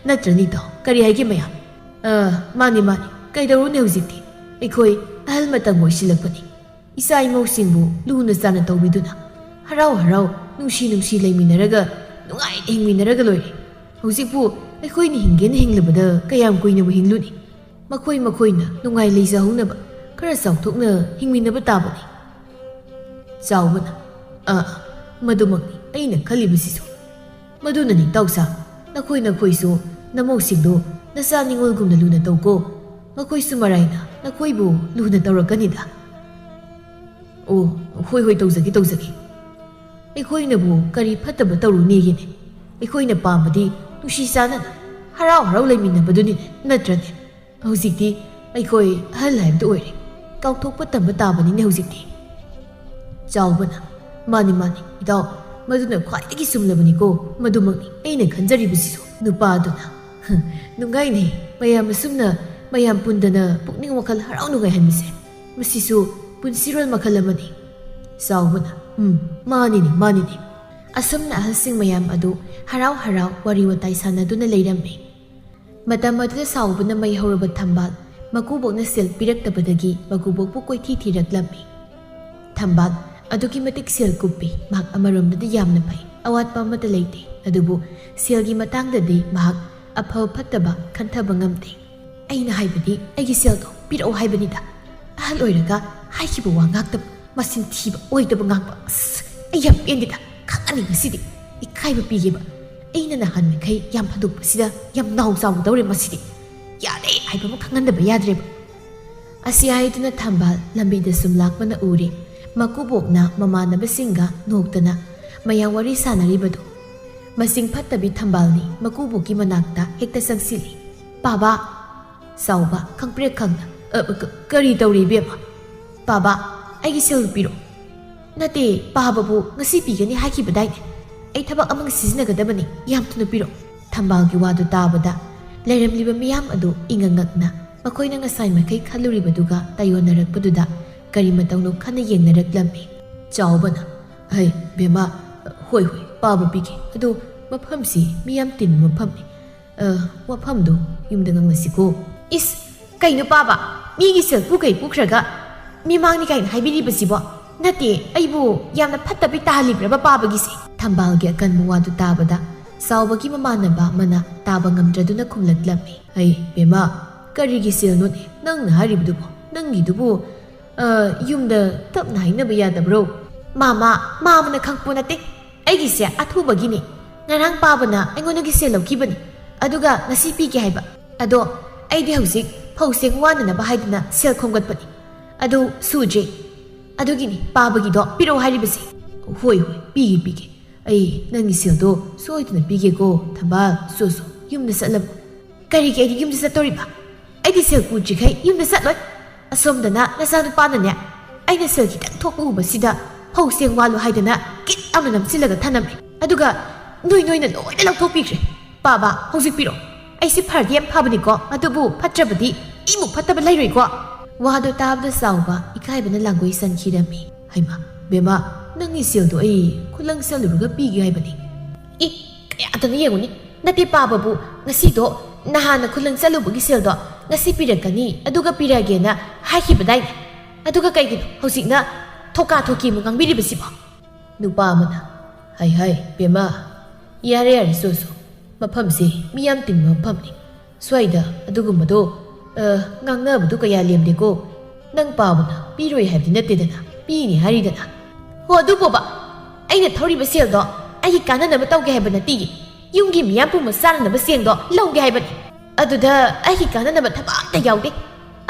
ꯅꯠꯇ꯭ꯔꯅꯤ ꯏꯇꯥꯎ? ꯀꯔꯤ ꯍꯥꯏꯒꯦ ꯃꯌꯥꯝ? ꯑ, ꯃꯥꯅꯤ, ꯃꯥꯅꯤ꯫ ꯀꯩꯗꯧꯔꯨꯅꯤ ꯍꯧꯖꯤꯛꯇꯤ? ꯑꯩꯈꯣꯏ ꯑꯍꯜ ꯃꯇꯝ ꯑꯣꯏꯁꯤꯜꯂꯛꯄꯅꯤ꯫ ꯏꯆꯥ ꯏꯃꯧꯁꯤꯡꯕꯨ ꯂꯨꯅ ꯆꯥꯟꯅ ꯇꯧꯕꯤꯗꯨꯅ, ꯍꯔꯥꯎ ꯍꯔꯥꯎ, ꯅꯨꯡꯁꯤ ꯅꯨꯡꯁꯤ ꯂꯩꯃꯤꯟꯅꯔꯒ, ꯅꯨꯡꯉꯥꯏꯅ ꯍꯤꯡꯃꯤꯟꯅꯔꯒ ꯂꯣꯏꯔꯦ꯫ ꯍꯧꯖꯤꯛꯄꯨ ꯑꯩꯈꯣꯏꯅ ꯍꯤꯡꯒꯦꯅ ꯍꯤꯡꯂꯕꯗ ꯀꯌꯥꯝ ꯀꯨꯏꯅꯕꯨ ꯍꯤꯡꯂꯨꯅꯤ? ꯃꯈꯣꯏ ꯃꯈꯣꯏꯅ ꯅꯨꯡꯉꯥꯏ ꯂꯩꯖꯍꯧꯅꯕ ꯈꯔ ꯆꯥꯎꯊꯣꯛꯅ ꯍꯤꯡꯃꯤꯟꯅꯕ ꯇꯥꯕꯅꯤ꯫ ꯆꯥꯎꯕꯅ, ꯑꯥ, ꯃꯗꯨꯃꯛꯅꯤ ꯑꯩꯅ ꯈꯜꯂꯤꯕꯁꯤꯁꯨ꯫ ꯃꯗꯨꯅꯅꯤ ꯇꯥꯎꯁꯥ, ꯅꯈꯣꯏ ꯅꯈꯣꯏꯁꯨ ꯅꯃꯧꯁꯤꯡꯗꯨ ꯅꯆꯥ ꯅꯤꯉꯣꯜꯒꯨꯝꯅ ꯂꯨꯅ ꯇꯧꯀꯣ꯫ ꯃꯈꯣꯏꯁꯨ ꯃꯔꯥꯏꯅ ꯅꯈꯣꯏꯕꯨ ꯂꯨꯅ ꯇꯧꯔꯛꯀꯅꯤꯗ꯫ ꯑꯣ, ꯍꯣꯏ, ꯍꯣꯏ, ꯇꯧꯖꯒꯦ, ꯇꯧꯖꯒꯦ꯫ ꯑꯩꯈꯣꯏꯅꯕꯨ ꯀꯔꯤ ꯐꯠꯇꯕ ꯇꯧꯔꯨꯅꯦꯒꯦꯅꯦ? ꯑꯩꯈꯣꯏꯅ ꯄꯥꯝꯕꯗꯤ ꯅꯨꯡꯁꯤ ꯆꯥꯟꯅꯅ ꯍꯔꯥꯎ ꯍꯔꯥꯎ ꯂꯩꯃꯤꯟꯅꯕꯗꯨꯅꯤꯅꯦ, ꯅꯠꯇ꯭ꯔꯅꯦ? ꯍꯧꯖꯤꯛꯇꯤ ꯑꯩꯈꯣꯏ ꯑꯍꯜ ꯍꯥꯏꯕꯗꯨ ꯑꯣꯏꯔꯦ꯫ ꯀꯥꯎꯊꯣꯛꯄ ꯇꯝꯕ ꯇꯥꯕꯅꯤꯅꯦ ꯍꯧꯖꯤꯛꯇꯤ꯫ ꯆꯥꯎꯕꯅ, ꯃꯥꯅꯤ, ꯃꯥꯅꯤ, ꯏꯇꯥꯎ, ꯃꯗꯨꯅ ꯈ꯭ꯋꯥꯏꯗꯒꯤ ꯆꯨꯝꯂꯕꯅꯤꯀꯣ꯫ ꯃꯗꯨꯃꯛꯅꯤ ꯑꯩꯅ ꯈꯟꯖꯔꯤꯕꯁꯤꯁꯨ꯫ ꯅꯨꯄꯥꯗꯨꯅ, ꯍ, ꯅꯨꯡꯉꯥꯏꯅꯦ, ꯃꯌꯥꯝ ꯑꯁꯨꯝꯅ ꯃꯌꯥꯝ ꯄꯨꯟꯗꯅ ꯄꯨꯛꯅꯤꯡ ꯋꯥꯈꯜ ꯍꯔꯥꯎ ꯅꯨꯡꯉꯥꯏꯍꯟꯕꯁꯦ꯫ ꯃꯁꯤꯁꯨ ꯄꯨꯟꯁꯤꯔꯣꯜ ꯃꯈꯜ ꯑꯃꯅꯤ꯫ ꯆꯥꯎꯕꯅ, ꯎꯝ, ꯃꯥꯅꯤꯅꯦ, ꯃꯥꯅꯤꯅꯦ꯫ ꯑꯁꯨꯝꯅ ꯑꯍꯜꯁꯤꯡ ꯃꯌꯥꯝ ꯑꯗꯨ ꯍꯔꯥꯎ ꯍꯔꯥꯎ ꯋꯥꯔꯤ ꯋꯥꯇꯥꯏ ꯁꯥꯟꯅꯗꯨꯅ ꯂꯩꯔꯝꯃꯤ꯫ ꯃꯇꯝ ꯑꯗꯨꯗ ꯆꯥꯎꯕꯅ ꯃꯩ ꯍꯧꯔꯕ ꯊꯝꯕꯥꯜ ꯃꯀꯨꯕꯣꯛꯅ ꯁꯦꯜ ꯄꯤꯔꯛꯇꯕꯗꯒꯤ ꯃꯀꯨꯕꯣꯛꯄꯨ ꯀꯣꯏꯊꯤ ꯊꯤꯔꯛꯂꯝꯃꯤ꯫ ꯊꯝꯕꯥꯜ ꯑꯗꯨꯛꯀꯤ ꯃꯇꯤꯛ ꯁꯦꯜ ꯀꯨꯞꯄꯤ꯫ ꯃꯍꯥꯛ ꯑꯃꯔꯣꯝꯗꯗꯤ ꯌꯥꯝꯅ ꯐꯩ, ꯑꯋꯥꯠꯄ ꯑꯃꯠꯇ ꯂꯩꯇꯦ꯫ ꯑꯗꯨꯕꯨ ꯁꯦꯜꯒꯤ ꯃꯇꯥꯡꯗꯗꯤ ꯃꯍꯥꯛ ꯑꯐꯕ ꯐꯠꯇꯕ ꯈꯟꯊꯕ ꯉꯝꯗꯦ꯫ ꯑꯩꯅ ꯍꯥꯏꯕꯗꯤ ꯑꯩꯒꯤ ꯁꯦꯜꯗꯣ ꯄꯤꯔꯛꯑꯣ ꯍꯥꯏꯕꯅꯤꯗ꯫ ꯑꯍꯜ ꯑꯣꯏꯔꯒ ꯍꯥꯏꯈꯤꯕ ꯋꯥ ꯉꯥꯛꯇꯕ, ꯃꯆꯤꯟ ꯊꯤꯕ, ꯑꯣꯏꯗꯕ ꯉꯥꯡꯕ꯫ ꯑꯁ, ꯑꯩ ꯌꯥꯝ ꯄꯦꯟꯗꯦꯗ꯫ ꯈꯪꯉꯅꯤ ꯉꯁꯤꯗꯤ꯫ ꯏꯀꯥꯏꯕ ꯄꯤꯒꯦꯕ꯫ ꯑꯩꯅ ꯅꯍꯥꯟ ꯃꯈꯩ ꯌꯥꯝ ꯐꯗꯣꯛꯄꯁꯤꯗ ꯌꯥꯝ ꯅꯥꯎ ꯆꯥꯎꯒꯗꯧꯔꯦ ꯃꯁꯤꯗꯤ꯫ ꯌꯥꯔꯦ ꯍꯥꯏꯕ ꯑꯃ ꯈꯪꯍꯟꯗꯕ ꯌꯥꯗ꯭ꯔꯦꯕ꯫ ꯑꯁꯤ ꯍꯥꯏꯗꯨꯅ ꯊꯝꯕꯥꯜ ꯂꯝꯕꯤꯗ ꯁꯨꯝ ꯂꯥꯛꯄꯅ ꯎꯔꯦ꯫ ꯃꯀꯨꯕꯣꯛꯅ ꯃꯃꯥꯟꯅꯕꯁꯤꯡꯒ ꯅꯣꯛꯇꯅ ꯃꯌꯥꯝ ꯋꯥꯔꯤ ꯁꯥꯟꯅꯔꯤꯕꯗꯨ꯫ ꯃꯁꯤꯡ ꯐꯠꯇꯕꯤ ꯊꯝꯕꯥꯜꯅꯤ ꯃꯀꯨꯕꯣꯛꯀꯤ ꯃꯅꯥꯛꯇ ꯍꯦꯛꯇ ꯆꯪꯁꯤꯜꯂꯤ꯫ "ꯄꯥꯕ!" ꯆꯥꯎꯕ ꯈꯪꯄ꯭ꯔꯦꯛ ꯈꯪꯅ, "ꯑ, ꯀ-, ꯀꯔꯤ ꯇꯧꯔꯦ ꯏꯕꯦꯝꯃ?" "ꯄꯥꯕ, ꯑꯩꯒꯤ ꯁꯦꯜ ꯄꯤꯔꯣ꯫" "ꯅꯠꯇꯦ, ꯄꯥꯕꯕꯨ ꯉꯁꯤ ꯄꯤꯒꯅꯤ ꯍꯥꯏꯈꯤꯕꯗꯥꯏꯅꯦ? ꯑꯩ ꯊꯕꯛ ꯑꯃꯒꯤ ꯁꯤꯖꯤꯟꯅꯒꯗꯕꯅꯤ, ꯌꯥꯝ ꯊꯨꯅ ꯄꯤꯔꯣ꯫" ꯊꯝꯕꯥꯜꯒꯤ ꯋꯥꯗꯨ ꯇꯥꯕꯗ ꯂꯩꯔꯝꯂꯤꯕ ꯃꯤꯌꯥꯝ ꯑꯗꯨ ꯏꯉꯛ ꯉꯛꯅ ꯃꯈꯣꯏꯅ ꯉꯁꯥꯏ ꯃꯈꯩ ꯈꯜꯂꯨꯔꯤꯕꯗꯨꯒ ꯇꯥꯏꯌꯣꯟꯅꯔꯛꯄꯗꯨꯗ ꯀꯔꯤ ꯃꯇꯧꯅꯣ ꯈꯟꯅ ꯌꯦꯡꯅꯔꯛꯂꯝꯃꯤ꯫ ꯆꯥꯎꯕꯅ, "ꯍꯩ, ꯕꯦꯝꯃ, ꯍꯣꯏ, ꯍꯣꯏ, ꯄꯥꯕ ꯄꯤꯒꯦ꯫ ꯑꯗꯣ ꯃꯐꯝꯁꯤ ꯃꯤ ꯌꯥꯝ ꯇꯤꯟꯕ ꯃꯐꯝꯅꯤ꯫ ꯑ, ꯋꯥꯐꯝꯗꯨ ꯌꯨꯝꯗ ꯉꯥꯡꯅꯁꯤꯀꯣ꯫" "ꯏꯁ, ꯀꯩꯅꯣ ꯄꯥꯕ? ꯃꯤꯒꯤ ꯁꯦꯜ ꯄꯨꯈꯩ ꯄꯨꯈ꯭ꯔꯒ ꯃꯤꯃꯥꯡꯅꯤ ꯀꯥꯏꯅ ꯍꯥꯏꯕꯤꯔꯤꯕꯁꯤꯕꯣ? ꯅꯠꯇꯦ, ꯑꯩꯕꯨ ꯌꯥꯝꯅ ꯐꯠꯇꯕꯤ ꯇꯥꯍꯜꯂꯤꯕ꯭ꯔꯕ ꯄꯥꯕꯒꯤꯁꯦ?" ꯊꯝꯕꯥꯜꯒꯤ ꯑꯀꯟꯕ ꯋꯥꯗꯨ ꯇꯥꯕꯗ ꯆꯥꯎꯕꯒꯤ ꯃꯃꯥꯟꯅꯕ ꯑꯃꯅ ꯇꯥꯕ ꯉꯝꯗ꯭ꯔꯗꯨꯅ ꯈꯨꯝꯂꯛꯂꯝꯃꯤ꯫ "ꯑꯩ, ꯕꯦꯝꯃ, ꯀꯔꯤꯒꯤ ꯁꯦꯜꯅꯣꯅꯦ ꯅꯪꯅ ꯍꯥꯏꯔꯤꯕꯗꯨꯕꯣ? ꯅꯪꯒꯤꯗꯨꯕꯨ, ꯑ, ꯌꯨꯝꯗ ꯇꯞꯅ ꯍꯥꯏꯅꯕ ꯌꯥꯗꯕ꯭ꯔꯣ?" "ꯃꯥꯃ, ꯃꯥꯃꯅ ꯈꯪꯄꯣ ꯅꯠꯇꯦ꯫ ꯑꯩꯒꯤꯁꯦ ꯑꯊꯨꯕꯒꯤꯅꯤ꯫ ꯉꯔꯥꯡ ꯄꯥꯕꯅ ꯑꯩꯉꯣꯟꯗꯒꯤ ꯁꯦꯜ ꯂꯧꯈꯤꯕꯅꯤ꯫ ꯑꯗꯨꯒ ꯉꯁꯤ ꯄꯤꯒꯦ ꯍꯥꯏꯕ꯫ ꯑꯗꯣ ꯑꯩꯗꯤ ꯍꯧꯖꯤꯛ ꯐꯧ ꯆꯦꯡ ꯋꯥꯅꯅꯕ ꯍꯥꯏꯗꯅ ꯁꯦꯜ ꯈꯣꯝꯒꯠꯄꯅꯤ꯫ ꯑꯗꯨ ꯁꯨꯗ꯭ꯔꯤ꯫ ꯑꯗꯨꯒꯤꯅꯤ ꯄꯥꯕꯒꯤꯗꯣ ꯄꯤꯔꯛꯑꯣ ꯍꯥꯏꯔꯤꯕꯁꯦ꯫" "ꯍꯣꯏ, ꯍꯣꯏ, ꯄꯤꯒꯦ, ꯄꯤꯒꯦ꯫ ꯑꯩ ꯅꯪꯒꯤ ꯁꯦꯜꯗꯣ ꯁꯣꯏꯗꯅ ꯄꯤꯒꯦꯀꯣ꯫ ꯊꯝꯕꯥꯜ, ꯁꯣ, ꯁꯣ, ꯌꯨꯝꯗ ꯆꯠꯂꯕꯣ?" "ꯀꯔꯤꯒꯤ ꯑꯩꯗꯤ ꯌꯨꯝꯗ ꯆꯠꯇꯣꯔꯤꯕ? ꯑꯩꯗꯤ ꯁꯦꯜ ꯄꯨꯗ꯭ꯔꯤꯈꯩ ꯌꯨꯝꯗ ꯆꯠꯂꯣꯏ꯫" ꯑꯁꯣꯝꯗꯅ ꯅꯆꯥꯅꯨꯄꯥꯅꯅꯦ, ꯑꯩꯅ ꯁꯦꯜ ꯈꯤꯇꯪ ꯊꯣꯛꯄ ꯎꯕꯁꯤꯗ ꯐꯧ ꯆꯦꯡ ꯋꯥꯜꯂꯨ ꯍꯥꯏꯗꯅ ꯀꯤꯠ ꯂꯥꯎꯅ ꯅꯝꯁꯤꯜꯂꯒ ꯊꯅꯝꯃꯦ꯫ ꯑꯗꯨꯒ ꯅꯣꯏ ꯅꯣꯏꯅ ꯂꯣꯏꯅ ꯂꯧꯊꯣꯛꯄꯤꯈ꯭ꯔꯦ꯫ "ꯄꯥꯕ, ꯍꯧꯖꯤꯛ ꯄꯤꯔꯣ꯫ ꯑꯩꯁꯤ ꯐꯔꯗꯤ ꯌꯥꯝ ꯐꯕꯅꯤꯀꯣ, ꯑꯗꯨꯕꯨ ꯐꯠꯇ꯭ꯔꯕꯗꯤ ꯏꯃꯨꯛ ꯐꯠꯇꯕ ꯂꯩꯔꯣꯏꯀꯣ꯫" ꯋꯥꯗꯣ ꯇꯥꯕꯗ ꯆꯥꯎꯕ ꯏꯀꯥꯏꯕꯅ ꯂꯥꯡꯒꯣꯏ ꯆꯟꯈꯤꯔꯝꯃꯤ꯫ "ꯍꯩꯃꯥ, ꯕꯦꯝꯃ, ꯅꯪꯒꯤ ꯁꯦꯜꯗꯣ ꯑꯩ ꯈꯨꯂꯪ ꯆꯠꯂꯨꯔꯒ ꯄꯤꯒꯦ ꯍꯥꯏꯕꯅꯤ꯫" "ꯏ, ꯀꯌꯥꯗꯅꯣ ꯌꯦꯡꯉꯨꯅꯤ꯫ ꯅꯠꯇꯦ, ꯄꯥꯕꯕꯨ ꯉꯁꯤꯗꯣ ꯅꯍꯥꯟꯅ ꯈꯨꯂꯪ ꯆꯠꯂꯨꯕꯒꯤ ꯁꯦꯜꯗꯣ ꯉꯁꯤ ꯄꯤꯔꯛꯀꯅꯤ, ꯑꯗꯨꯒ ꯄꯤꯔꯛꯑꯒꯦꯅ ꯍꯥꯏꯈꯤꯕꯗꯥꯏꯅꯦ? ꯑꯗꯨꯒ ꯀꯩꯒꯤꯅꯣ ꯍꯧꯖꯤꯛꯅ ꯊꯣꯀꯥ ꯊꯣꯀꯤ ꯑꯃꯨꯛ ꯉꯥꯡꯕꯤꯔꯤꯕꯁꯤꯕꯣ?" ꯅꯨꯄꯥ ꯑꯃꯅ, "ꯍꯥꯏ, ꯍꯥꯏ, ꯕꯦꯝꯃ, ꯌꯥꯔꯦ, ꯌꯥꯔꯦ, ꯁꯣ, ꯁꯣ꯫ ꯃꯐꯝꯁꯤ ꯃꯤ ꯌꯥꯝ ꯇꯤꯟꯕ ꯃꯐꯝꯅꯤ꯫ ꯁ꯭ꯋꯥꯏꯗ ꯑꯗꯨꯒꯨꯝꯕꯗꯣ, ꯑ, ꯉꯥꯡꯅꯕꯗꯣ ꯀꯌꯥ ꯂꯦꯝꯗꯦꯀꯣ꯫ ꯅꯪ ꯄꯥꯕꯅ ꯄꯤꯔꯣꯏ ꯍꯥꯏꯕꯗꯤ ꯅꯠꯇꯦꯗꯅ, ꯄꯤꯅꯤ ꯍꯥꯏꯔꯤꯗꯅ꯫" "ꯍꯣ, ꯑꯗꯨꯕꯣꯕ, ꯑꯩꯅ ꯊꯧꯔꯤꯕ ꯁꯦꯜꯗꯣ ꯑꯩꯒꯤ ꯀꯥꯟꯅꯅꯕ ꯇꯧꯒꯦ ꯍꯥꯏꯕ ꯅꯠꯇꯤꯌꯦ꯫ ꯌꯨꯝꯒꯤ ꯃꯤꯌꯥꯝ ꯄꯨꯝꯕ ꯆꯥꯅꯅꯕ ꯆꯦꯡꯗꯣ ꯂꯧꯒꯦ ꯍꯥꯏꯕꯅꯤ꯫ ꯑꯗꯨꯗ ꯑꯩꯒꯤ ꯀꯥꯟꯅꯅꯕ ꯊꯕꯛ ꯑꯝꯇ ꯌꯥꯎꯗꯦ꯫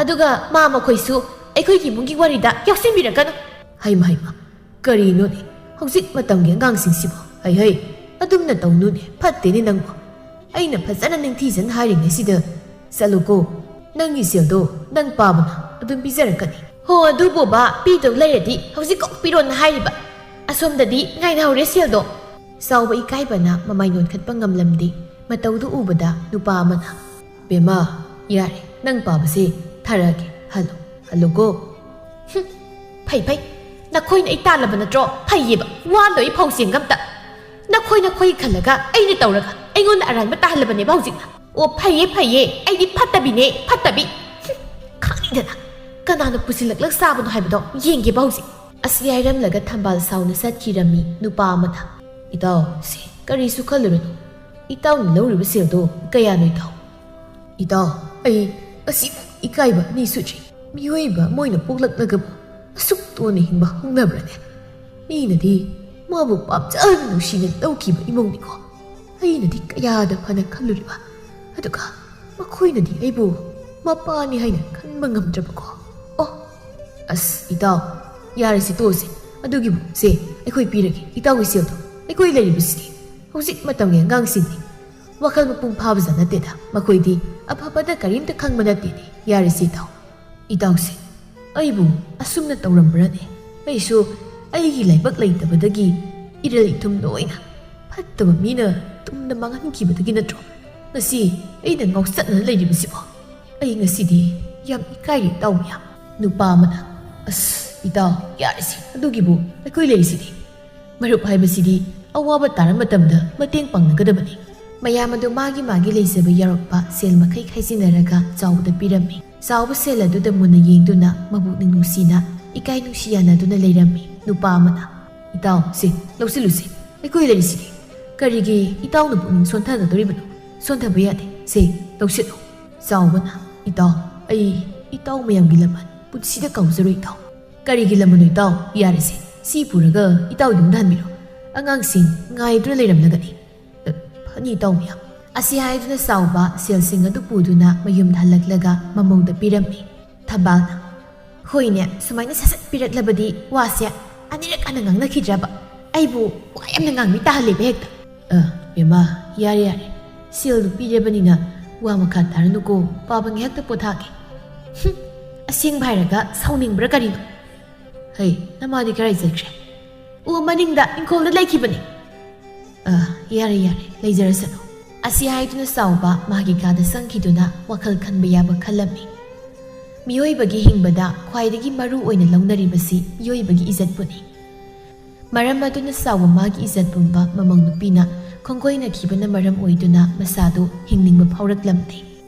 ꯑꯗꯨꯒ ꯃꯥ ꯃꯈꯣꯏꯁꯨ ꯑꯩꯈꯣꯏꯒꯤ ꯏꯃꯨꯡꯒꯤ ꯋꯥꯔꯤꯗ ꯌꯥꯎꯁꯤꯟꯕꯤꯔꯛꯀꯅꯨ꯫ ꯍꯩꯃ ꯍꯩꯃ, ꯀꯔꯤꯅꯣꯅꯦ ꯍꯧꯖꯤꯛ ꯃꯇꯝꯒꯤ ꯑꯉꯥꯡꯁꯤꯡꯁꯤꯕꯨ? ꯍꯩ ꯍꯩ, ꯑꯗꯨꯝꯅ ꯇꯧꯅꯨꯅꯦ, ꯐꯠꯇꯦꯅꯦ ꯅꯪꯕꯨ꯫ ꯑꯩꯅ ꯐꯖꯅ ꯅꯤꯡꯊꯤꯖꯅ ꯍꯥꯏꯔꯤꯉꯩꯁꯤꯗ ꯆꯠꯂꯨꯀꯣ꯫ ꯅꯪꯒꯤ ꯁꯦꯜꯗꯣ ꯅꯪ ꯄꯥꯕꯅ ꯑꯗꯨꯝ ꯄꯤꯖꯔꯛꯀꯅꯤ꯫ ꯍꯣ, ꯑꯗꯨꯕꯣꯕ, ꯄꯤꯗꯧ ꯂꯩꯔꯗꯤ ꯍꯧꯖꯤꯛ ꯀꯣꯛ ꯄꯤꯔꯣꯅ ꯍꯥꯏꯔꯤꯕ꯫ ꯑꯁꯣꯝꯗꯗꯤ ꯉꯥꯏꯅꯍꯧꯔꯦ ꯁꯦꯜꯗꯣ꯫ ꯆꯥꯎꯕ ꯏꯀꯥꯏꯕꯅ ꯃꯃꯥꯏ ꯅꯣꯟꯈꯠꯄ ꯉꯝꯂꯝꯗꯦ꯫ ꯃꯇꯧꯗꯨ ꯎꯕꯗ ꯅꯨꯄꯥ ꯑꯃꯅ, "ꯕꯦꯝꯃ, ꯌꯥꯔꯦ, ꯅꯪ ꯄꯥꯕꯁꯦ ꯊꯥꯔꯛꯑꯒꯦ, ꯍꯜꯂꯣ, ꯍꯜꯂꯣꯀꯣ꯫" "ꯍꯨꯝ, ꯐꯩ ꯐꯩ, ꯅꯈꯣꯏꯅ ꯑꯩ ꯇꯥꯜꯂꯕ ꯅꯠꯇ꯭ꯔꯣ? ꯐꯩꯌꯦꯕ, ꯋꯥ ꯂꯣꯏ ꯐꯧꯁꯦꯡꯒ ꯑꯝꯇ꯫ ꯅꯈꯣꯏ ꯅꯈꯣꯏ ꯈꯜꯂꯒ ꯑꯩꯅ ꯇꯧꯔꯒ ꯑꯩꯉꯣꯟꯗ ꯑꯔꯥꯟꯕ ꯇꯥꯍꯜꯂꯕꯅꯦꯕ ꯍꯧꯖꯤꯛꯅ꯫ ꯑꯣ, ꯐꯩꯌꯦ ꯐꯩꯌꯦ, ꯑꯩꯗꯤ ꯐꯠꯇꯕꯤꯅꯦ, ꯐꯠꯇꯕꯤ꯫ ꯍꯨꯝ, ꯈꯪꯅꯤꯡꯗꯅ ꯀꯅꯥꯅ ꯄꯨꯁꯤꯜꯂꯛꯂꯒ ꯆꯥꯕꯅꯣ ꯍꯥꯏꯕꯗꯣ ꯌꯦꯡꯒꯦꯕ ꯍꯧꯖꯤꯛ꯫" ꯑꯁꯤ ꯍꯥꯏꯔꯝꯂꯒ ꯊꯝꯕꯥꯜ ꯁꯥꯎꯅ ꯆꯠꯈꯤꯔꯝꯃꯤ ꯅꯨꯄꯥ ꯑꯃꯅ꯫ "ꯏꯇꯥꯎ, ꯁꯦ, ꯀꯔꯤꯁꯨ ꯈꯜꯂꯨꯔꯅꯨ꯫ ꯏꯇꯥꯎꯅ ꯂꯧꯔꯤꯕ ꯁꯦꯜꯗꯣ ꯀꯌꯥꯅꯣ, ꯏꯇꯥꯎ?" "ꯏꯇꯥꯎ, ꯑꯩ ꯑꯁꯤꯃꯨꯛ ꯏꯀꯥꯏꯕ ꯑꯅꯤ ꯁꯨꯗ꯭ꯔꯤ꯫ ꯃꯤꯑꯣꯏꯕ ꯑꯃ ꯑꯣꯏꯅ ꯄꯣꯛꯂꯛꯂꯒꯕꯨ ꯑꯁꯨꯛ ꯇꯣꯟꯅ ꯍꯤꯡꯕ ꯍꯧꯅꯕ꯭ꯔꯅꯦ? ꯃꯤꯅꯗꯤ ꯃꯥꯕꯨ ꯄꯥꯝꯖꯅ ꯅꯨꯡꯁꯤꯅ ꯂꯧꯈꯤꯕ ꯏꯃꯨꯡꯅꯤꯀꯣ꯫ ꯑꯩꯅꯗꯤ ꯀꯌꯥꯗ ꯐꯅ ꯈꯜꯂꯨꯔꯤꯕ, ꯑꯗꯨꯒ ꯃꯈꯣꯏꯅꯗꯤ ꯑꯩꯕꯨ ꯃꯄꯥꯅꯤ ꯍꯥꯏꯅ ꯈꯟꯕ ꯉꯝꯗ꯭ꯔꯕꯀꯣ꯫ ꯑꯣ, ꯑꯁ, ꯏꯇꯥꯎ, ꯌꯥꯔꯦꯁꯦ, ꯇꯣꯛꯑꯁꯦ꯫ ꯑꯗꯨꯒꯤꯕꯨ, ꯁꯦ, ꯑꯩꯈꯣꯏ ꯄꯤꯔꯒꯦ ꯏꯇꯥꯎꯒꯤ ꯁꯦꯜꯗꯣ꯫ ꯑꯩꯈꯣꯏ ꯂꯩꯔꯤꯕꯁꯤꯗꯤ ꯍꯧꯖꯤꯛ ꯃꯇꯝꯒꯤ ꯑꯉꯥꯡꯁꯤꯡꯅꯤ꯫ ꯋꯥꯈꯜ ꯃꯄꯨꯡ ꯐꯥꯕꯖꯥꯠ ꯅꯠꯇꯦꯗ꯫ ꯃꯈꯣꯏꯗꯤ ꯑꯐꯕꯗ ꯀꯔꯤꯝꯇ ꯈꯪꯕ ꯅꯠꯇꯦꯅꯦ꯫ ꯌꯥꯔꯦꯁꯦ, ꯏꯇꯥꯎ꯫ ꯏꯇꯥꯎꯁꯦ ꯑꯩꯕꯨ ꯑꯁꯨꯝꯅ ꯇꯧꯔꯝꯕ꯭ꯔꯅꯦ? ꯑꯩꯁꯨ ꯑꯩꯒꯤ ꯂꯥꯏꯕꯛ ꯂꯩꯇꯕꯗꯒꯤ ꯏꯔꯜ ꯏꯊꯨꯝ ꯂꯣꯏꯅ ꯐꯠꯇꯕ ꯃꯤꯅ ꯇꯨꯝꯅ ꯃꯥꯡꯍꯟꯈꯤꯕꯗꯒꯤ ꯅꯠꯇ꯭ꯔꯣ ꯉꯁꯤ ꯑꯩꯅ ꯉꯥꯎꯆꯠꯅ ꯂꯩꯔꯤꯕꯁꯤꯕꯣ? ꯑꯩ ꯉꯁꯤꯗꯤ ꯌꯥꯝ ꯏꯀꯥꯏꯔꯦ, ꯏꯇꯥꯎ ꯃꯌꯥꯝ꯫ ꯅꯨꯄꯥ ꯑꯃꯅ, "ꯑꯁ, ꯏꯇꯥꯎ, ꯌꯥꯔꯦꯁꯦ, ꯑꯗꯨꯒꯤꯕꯨ ꯑꯩꯈꯣꯏ ꯂꯩꯔꯤꯁꯤꯗꯤ꯫ ꯃꯔꯨꯞ ꯍꯥꯏꯕꯁꯤꯗꯤ ꯑꯋꯥꯕ ꯇꯥꯔ ꯃꯇꯝꯗ ꯃꯇꯦꯡ ꯄꯥꯡꯅꯒꯗꯕꯅꯤ꯫" ꯃꯌꯥꯝ ꯑꯗꯨ ꯃꯥꯒꯤ ꯃꯥꯒꯤ ꯂꯩꯖꯕ ꯌꯥꯎꯔꯛꯄ ꯁꯦꯜ ꯃꯈꯩ ꯈꯥꯏꯖꯤꯟꯅꯔꯒ ꯆꯥꯎꯕꯗ ꯄꯤꯔꯝꯃꯤ꯫ ꯆꯥꯎꯕ ꯁꯦꯜ ꯑꯗꯨꯗ ꯃꯨꯟꯅ ꯌꯦꯡꯗꯨꯅ ꯃꯕꯨꯛꯅꯤꯡ ꯅꯨꯡꯁꯤꯅ, ꯏꯀꯥꯏ ꯅꯨꯡꯁꯤ ꯌꯥꯅꯗꯨꯅ ꯂꯩꯔꯝꯃꯤ ꯅꯨꯄꯥ ꯑꯃꯅ, "ꯏꯇꯥꯎ, ꯁꯦ, ꯂꯧꯁꯤꯜꯂꯨꯁꯦ, ꯑꯩꯈꯣꯏ ꯂꯩꯔꯤꯁꯤꯗꯤ꯫ ꯀꯔꯤꯒꯤ ꯏꯇꯥꯎꯅ ꯄꯨꯛꯅꯤꯡ ꯁꯣꯟꯊꯒꯗꯧꯔꯤꯕꯅꯣ? ꯁꯣꯟꯊꯕ ꯌꯥꯗꯦ, ꯁꯦ, ꯂꯧꯁꯤꯜꯂꯨ꯫" ꯆꯥꯎꯕꯅ, "ꯏꯇꯥꯎ, ꯑꯩ ꯏꯇꯥꯎ ꯃꯌꯥꯝꯒꯤ ꯂꯃꯟ ꯄꯨꯟꯁꯤꯗ ꯀꯥꯎꯖꯔꯣꯏ, ꯏꯇꯥꯎ꯫" "ꯀꯔꯤꯒꯤ ꯂꯃꯟꯅꯣ, ꯏꯇꯥꯎ? ꯌꯥꯔꯦꯁꯦ, ꯁꯤ ꯄꯨꯔꯒ ꯏꯇꯥꯎ ꯌꯨꯝꯗ ꯍꯟꯕꯤꯔꯣ꯫ ꯑꯉꯥꯡꯁꯤꯡ ꯉꯥꯏꯗꯨꯅ ꯂꯩꯔꯝꯂꯒꯅꯤ꯫" "ꯑ, ꯐꯅꯤ ꯇꯧ ꯃꯌꯥꯝ꯫ ꯑꯁꯤ ꯍꯥꯏꯗꯨꯅ ꯆꯥꯎꯕ ꯁꯦꯜꯁꯤꯡ ꯑꯗꯨ ꯄꯨꯗꯨꯅ ꯃꯌꯨꯝꯗ ꯍꯜꯂꯛꯂꯒ ꯃꯃꯧꯗ ꯄꯤꯔꯝꯃꯤ꯫ ꯊꯝꯕꯥꯜꯅ, "ꯍꯣꯏꯅꯦ, ꯁꯨꯃꯥꯏꯅ ꯁꯠ ꯁꯠ ꯄꯤꯔꯛꯂꯕꯗꯤ ꯋꯥꯁꯦ ꯑꯅꯤꯔꯛ ꯍꯟꯅ ꯉꯥꯡꯅꯈꯤꯗ꯭ꯔꯕ? ꯑꯩꯕꯨ ꯋꯥ ꯌꯥꯝꯅ ꯉꯥꯡꯕꯤ ꯇꯥꯍꯜꯂꯦꯕ ꯍꯦꯛꯇ꯫" "ꯑ, ꯕꯦꯝꯃ, ꯌꯥꯔꯦ ꯌꯥꯔꯦ, ꯁꯦꯜꯗꯨ ꯄꯤꯔꯕꯅꯤꯅ ꯋꯥ ꯃꯈꯥ ꯇꯥꯔꯅꯨꯀꯣ, ꯄꯥꯕ ꯉꯥꯏꯍꯥꯛꯇ ꯄꯣꯊꯥꯒꯦ꯫" "ꯍꯨꯝ, ꯑꯁꯦꯡꯕ ꯍꯥꯏꯔꯒ ꯁꯥꯎꯅꯤꯡꯕ꯭ꯔꯥ ꯀꯔꯤꯅꯣ?" "ꯍꯩ, ꯅꯃꯥꯗꯤ ꯀꯔꯥꯏ ꯆꯠꯈ꯭ꯔꯦ?" "ꯑꯣ, ꯃꯅꯤꯡꯗ ꯏꯪꯈꯣꯜꯗ ꯂꯩꯈꯤꯕꯅꯤ꯫" "ꯑ, ꯌꯥꯔꯦ ꯌꯥꯔꯦ, ꯂꯩꯖꯔꯁꯅꯨ꯫" ꯑꯁꯤ ꯍꯥꯏꯗꯨꯅ ꯆꯥꯎꯕ ꯃꯥꯒꯤ ꯀꯥꯗ ꯆꯪꯈꯤꯗꯨꯅ ꯋꯥꯈꯜ ꯈꯟꯕ ꯌꯥꯕ ꯈꯜꯂꯝꯃꯤ꯫ ꯃꯤꯑꯣꯏꯕꯒꯤ ꯍꯤꯡꯕꯗ ꯈ꯭ꯋꯥꯏꯗꯒꯤ ꯃꯔꯨ ꯑꯣꯏꯅ ꯂꯧꯅꯔꯤꯕꯁꯤ ꯃꯤꯑꯣꯏꯕꯒꯤ ꯏꯖꯠꯄꯨꯅꯤ꯫ ꯃꯔꯝ ꯑꯗꯨꯅ ꯆꯥꯎꯕ ꯃꯥꯒꯤ ꯏꯖꯠ ꯄꯨꯝꯕ ꯃꯃꯧ ꯅꯨꯄꯤꯅ ꯈꯣꯡꯒꯣꯏꯅꯈꯤꯕꯅ ꯃꯔꯝ ꯑꯣꯏꯗꯨꯅ ꯃꯁꯥꯗꯨ ꯍꯤꯡꯅꯤꯡꯕ ꯐꯥꯎꯔꯛꯂꯝꯗꯦ꯫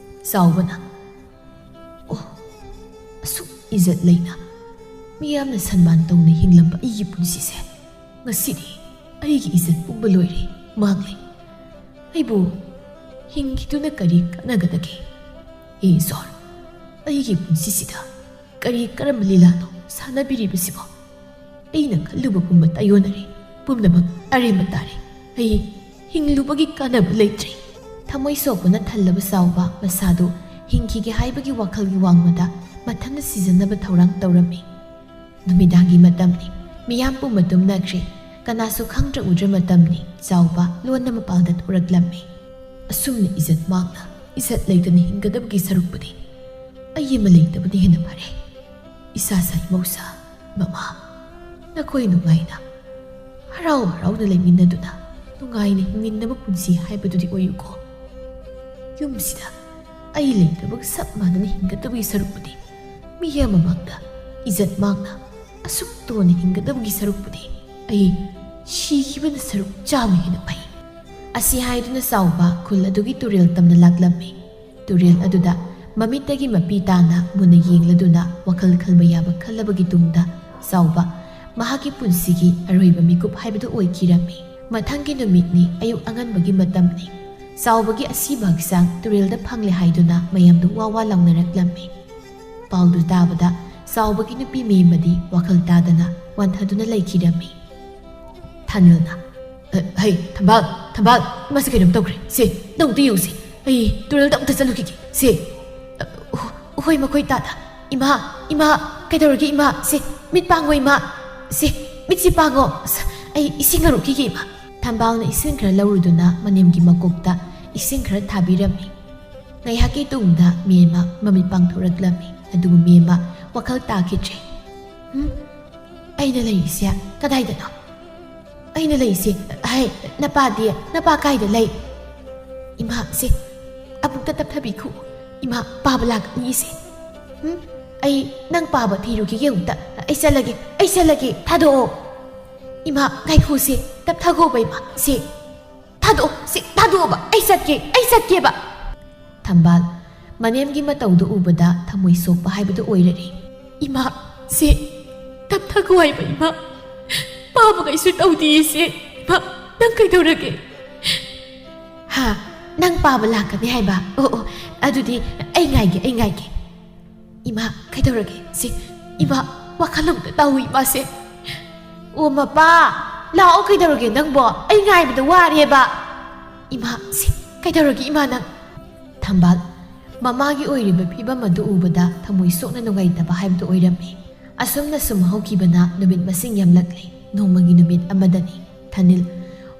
ꯆꯥꯎꯕꯅ, "ꯑꯣ, ꯑꯁꯨꯛ ꯏꯖꯠ ꯂꯩꯅ, ꯃꯤꯌꯥꯝꯅ ꯁꯟꯃꯥꯟ ꯇꯧꯅ ꯍꯤꯡꯂꯝꯕ ꯑꯩꯒꯤ ꯄꯨꯟꯁꯤꯁꯦ ꯉꯁꯤꯗꯤ ꯑꯩꯒꯤ ꯏꯖꯠ ꯄꯨꯝꯕ ꯂꯣꯏꯔꯦ, ꯃꯥꯡꯂꯦ꯫ ꯑꯩꯕꯨ ꯍꯤꯡꯈꯤꯗꯨꯅ ꯀꯔꯤ ꯀꯥꯟꯅꯒꯗꯒꯦ? ꯍꯦ ꯏꯁꯣꯔ, ꯑꯩꯒꯤ ꯄꯨꯟꯁꯤꯁꯤꯗ ꯀꯔꯤ ꯀꯔꯝꯕ ꯂꯤꯂꯥꯅꯣ ꯁꯥꯟꯅꯕꯤꯔꯤꯕꯁꯤꯕꯣ? ꯑꯩꯅ ꯈꯜꯂꯨꯕ ꯄꯨꯝꯕ ꯇꯥꯏꯌꯣꯟꯅꯔꯦ, ꯄꯨꯝꯅꯃꯛ ꯑꯔꯦꯝꯕ ꯇꯥꯔꯦ꯫ ꯑꯩ ꯍꯤꯡꯂꯨꯕꯒꯤ ꯀꯥꯟꯅꯕ ꯂꯩꯇ꯭ꯔꯦ꯫" ꯊꯃꯣꯏ ꯁꯣꯛꯄꯅ ꯊꯜꯂꯕ ꯆꯥꯎꯕ ꯃꯁꯥꯗꯨ ꯍꯤꯡꯈꯤꯒꯦ ꯍꯥꯏꯕꯒꯤ ꯋꯥꯈꯜꯒꯤ ꯋꯥꯡꯃꯗ ꯃꯊꯟꯇ ꯁꯤꯖꯅꯕ ꯊꯧꯔꯥꯡ ꯇꯧꯔꯝꯃꯤ꯫ ꯅꯨꯃꯤꯗꯥꯡꯒꯤ ꯃꯇꯝꯅꯤ꯫ ꯃꯤꯌꯥꯝ ꯄꯨꯝꯕ ꯇꯨꯝꯅꯈ꯭ꯔꯦ꯫ ꯀꯅꯥꯁꯨ ꯈꯪꯗ꯭ꯔ ꯎꯗ꯭ꯔ ꯃꯇꯝꯅꯤ꯫ ꯆꯥꯎꯕ ꯂꯣꯟꯅ ꯃꯄꯥꯜꯗ ꯊꯣꯔꯛꯂꯝꯃꯤ꯫ "ꯑꯁꯨꯝꯅ ꯏꯖꯠ ꯃꯥꯡꯅ, ꯏꯖꯠ ꯂꯩꯇꯅ ꯍꯤꯡꯒꯗꯕꯒꯤ ꯁꯔꯨꯛꯄꯨꯗꯤ ꯑꯩ ꯑꯃ ꯂꯩꯇꯕꯅ ꯍꯦꯟꯅ ꯐꯔꯦ꯫ ꯏꯁꯥ ꯁꯥꯏ ꯃꯧꯁꯥ, ꯃꯃꯥ, ꯅꯈꯣꯏ ꯅꯨꯡꯉꯥꯏꯅ, ꯍꯔꯥꯎ ꯍꯔꯥꯎꯅ ꯂꯩꯃꯤꯟꯅꯗꯨꯅ ꯅꯨꯡꯉꯥꯏꯅ ꯍꯤꯡꯃꯤꯟꯅꯕ ꯄꯨꯟꯁꯤ ꯍꯥꯏꯕꯗꯨꯗꯤ ꯑꯣꯏꯌꯨꯀꯣ꯫ ꯌꯨꯝꯁꯤꯗ ꯑꯩ ꯂꯩꯇꯕꯒ ꯆꯞ ꯃꯥꯟꯅꯅ ꯍꯤꯡꯒꯗꯕꯒꯤ ꯁꯔꯨꯛꯄꯨꯗꯤ, ꯃꯤꯌꯥꯝ ꯃꯃꯥꯡꯗ ꯏꯖꯠ ꯃꯥꯡꯅ ꯑꯁꯨꯛ ꯇꯣꯟꯅ ꯍꯤꯡꯒꯗꯕꯒꯤ ꯁꯔꯨꯛꯄꯨꯗꯤ, ꯑꯩ ꯁꯤꯈꯤꯕꯅ ꯁꯔꯨꯛ ꯆꯥꯝꯃ ꯍꯦꯟꯅ ꯐꯩ꯫" ꯑꯁꯤ ꯍꯥꯏꯗꯨꯅ ꯆꯥꯎꯕ ꯈꯨꯜ ꯑꯗꯨꯒꯤ ꯇꯨꯔꯦꯜ ꯇꯝꯅ ꯂꯥꯛꯂꯝꯃꯤ꯫ ꯇꯨꯔꯦꯜ ꯑꯗꯨꯗ ꯃꯃꯤꯠꯇꯒꯤ ꯃꯄꯤ ꯇꯥꯅ ꯃꯨꯟꯅ ꯌꯦꯡꯂꯗꯨꯅ ꯋꯥꯈꯜ ꯈꯟꯕ ꯌꯥꯕ ꯈꯜꯂꯕꯒꯤ ꯇꯨꯡꯗ ꯆꯥꯎꯕ ꯃꯍꯥꯛꯀꯤ ꯄꯨꯟꯁꯤꯒꯤ ꯑꯔꯣꯏꯕ ꯃꯤꯀꯨꯞ ꯍꯥꯏꯕꯗꯨ ꯑꯣꯏꯈꯤꯔꯝꯃꯤ꯫ ꯃꯊꯪꯒꯤ ꯅꯨꯃꯤꯠꯅꯤ, ꯑꯌꯨꯛ ꯑꯉꯟꯕꯒꯤ ꯃꯇꯝꯅꯤ꯫ ꯆꯥꯎꯕꯒꯤ ꯑꯁꯤꯕ ꯍꯛꯆꯥꯡ ꯇꯨꯔꯦꯜꯗ ꯐꯪꯂꯦ ꯍꯥꯏꯗꯨꯅ ꯃꯌꯥꯝꯗꯨ ꯋꯥ ꯋꯥ ꯂꯥꯎꯅꯔꯛꯂꯝꯃꯤ꯫ ꯄꯥꯎꯗꯨ ꯇꯥꯕꯗ ꯆꯥꯎꯕꯒꯤ ꯅꯨꯄꯤ ꯃꯦꯝꯃꯗꯤ ꯋꯥꯈꯜ ꯇꯥꯗꯅ ꯋꯥꯟꯊꯗꯨꯅ ꯂꯩꯈꯤꯔꯝꯃꯤ꯫ ꯊꯥꯅꯤꯜꯅ, ꯍꯩ, ꯊꯝꯕꯥꯜ, ꯊꯝꯕꯥꯜ, ꯃꯁꯤ ꯀꯩꯅꯣꯝ ꯇꯧꯈ꯭ꯔꯦ꯫ ꯁꯦ, ꯅꯪ ꯑꯝꯇ ꯌꯦꯡꯉꯨꯁꯦ꯫ ꯑꯩ ꯇꯨꯔꯦꯜꯗ ꯑꯝꯇ ꯆꯠꯂꯨꯈꯤꯒꯦ꯫ ꯁꯦ, ꯑ, ꯍꯣ-, ꯍꯣꯏ, ꯃꯈꯣꯏ ꯇꯥꯗ꯫ ꯏꯃꯥ, ꯏꯃꯥ, ꯀꯩꯗꯧꯔꯒꯦ, ꯏꯃꯥ? ꯁꯦ, ꯃꯤꯠ ꯄꯥꯡꯉꯣ, ꯏꯃꯥ꯫ ꯁꯦ, ꯃꯤꯠꯁꯤ ꯄꯥꯡꯉꯣ꯫ ꯑꯁ, ꯑꯩ ꯏꯁꯤꯡ ꯉꯥꯔꯨꯈꯤꯒꯦ, ꯏꯃꯥ꯫ ꯊꯝꯕꯥꯜꯅ ꯏꯁꯤꯡ ꯈꯔ ꯂꯧꯔꯨꯗꯨꯅ ꯃꯅꯦꯝꯒꯤ ꯃꯀꯣꯛꯇ ꯏꯁꯤꯡ ꯈꯔ ꯊꯥꯕꯤꯔꯝꯃꯤ꯫ ꯉꯥꯏꯍꯥꯛꯀꯤ ꯇꯨꯡꯗ ꯃꯦꯝꯃ ꯃꯃꯤꯠ ꯄꯥꯡꯊꯣꯔꯛꯂꯝꯃꯤ꯫ ꯑꯗꯨꯕꯨ ꯃꯦꯝꯃ ꯋꯥꯈꯜ ꯇꯥꯈꯤꯗ꯭ꯔꯦ꯫ ꯍꯨꯝ? ꯑꯩꯅ ꯂꯩꯔꯤꯁꯦ ꯀꯗꯥꯏꯗꯅꯣ? ꯑꯩꯅ ꯂꯩꯁꯦ, ꯍꯥꯏ, ꯅꯄꯥꯗꯤ, ꯅꯄꯥ ꯀꯥꯏꯗ ꯂꯩ? ꯏꯃꯥ, ꯁꯦ, ꯑꯃꯨꯛꯇ ꯇꯞꯊꯕꯤꯈꯣ꯫ ꯏꯃꯥ, ꯄꯥꯕ ꯂꯥꯛꯀꯅꯤ ꯁꯦ꯫ ꯍꯨꯝ? ꯑꯩ ꯅꯪ ꯄꯥꯕ ꯊꯤꯔꯨꯈꯤꯒꯦ ꯑꯃꯨꯛꯇ꯫ ꯑꯩ ꯆꯠꯂꯒꯦ, ꯑꯩ ꯆꯠꯂꯒꯦ, ꯊꯥꯗꯣꯛꯑꯣ꯫ ꯏꯃꯥ, ꯉꯥꯏꯈꯣ ꯁꯦ, ꯇꯞꯊꯈꯣꯕ ꯏꯃꯥ, ꯁꯦ꯫ ꯊꯥꯗꯣꯛꯑꯣ ꯁꯦ, ꯊꯥꯗꯣꯛꯑꯣꯕ, ꯑꯩ ꯆꯠꯀꯦ, ꯑꯩ ꯆꯠꯀꯦꯕ꯫ ꯊꯝꯕꯥꯜ, ꯃꯅꯦꯝꯒꯤ ꯃꯇꯧꯗꯨ ꯎꯕꯗ ꯊꯃꯣꯏ ꯁꯣꯛꯄ ꯍꯥꯏꯕꯗꯨ ꯑꯣꯏꯔꯔꯦ꯫ ꯏꯃꯥ, ꯁꯦ, ꯇꯞꯊꯈꯣ ꯍꯥꯏꯕ ꯏꯃꯥ꯫ ꯄꯥꯕ ꯀꯩꯁꯨ ꯇꯧꯗꯤꯌꯦ ꯁꯦ꯫ ꯏꯃꯥ, ꯅꯪ ꯀꯩꯗꯧꯔꯒꯦ? ꯍꯥ, ꯅꯪ ꯄꯥꯕ ꯂꯥꯛꯀꯅꯤ ꯍꯥꯏꯕ? ꯑꯣ, ꯑꯣ, ꯑꯗꯨꯗꯤ ꯑꯩ ꯉꯥꯏꯒꯦ, ꯑꯩ ꯉꯥꯏꯒꯦ꯫ ꯏꯃꯥ, ꯀꯩꯗꯧꯔꯒꯦ? ꯁꯦ, ꯏꯃꯥ, ꯋꯥꯈꯜ ꯑꯃꯇ ꯇꯧꯏ ꯏꯃꯥꯁꯦ꯫ ꯑꯣ, ꯃꯄꯥ, ꯂꯥꯛꯑꯣ, ꯀꯩꯗꯧꯔꯒꯦ ꯅꯪꯕꯣ? ꯑꯩ ꯉꯥꯏꯕꯗ ꯋꯥꯔꯦꯕ꯫ ꯏꯃꯥ, ꯁꯦ, ꯀꯩꯗꯧꯔꯒꯦ ꯏꯃꯥ ꯅꯪ? ꯊꯝꯕꯥꯜ, ꯃꯃꯥꯒꯤ ꯑꯣꯏꯔꯤꯕ ꯐꯤꯕꯝ ꯑꯗꯨ ꯎꯕꯗ ꯊꯃꯣꯏ ꯁꯣꯛꯅ ꯅꯨꯡꯉꯥꯏꯇꯕ ꯍꯥꯏꯕꯗꯨ ꯑꯣꯏꯔꯝꯃꯤ꯫ ꯑꯁꯨꯝꯅ ꯁꯨꯝ ꯍꯧꯈꯤꯕꯅ ꯅꯨꯃꯤꯠ ꯃꯁꯤꯡ ꯌꯥꯝꯂꯛꯂꯦ꯫ ꯅꯣꯡꯃꯒꯤ ꯅꯨꯃꯤꯠ ꯑꯃꯗꯅꯤ꯫ ꯊꯥꯅꯤꯜ,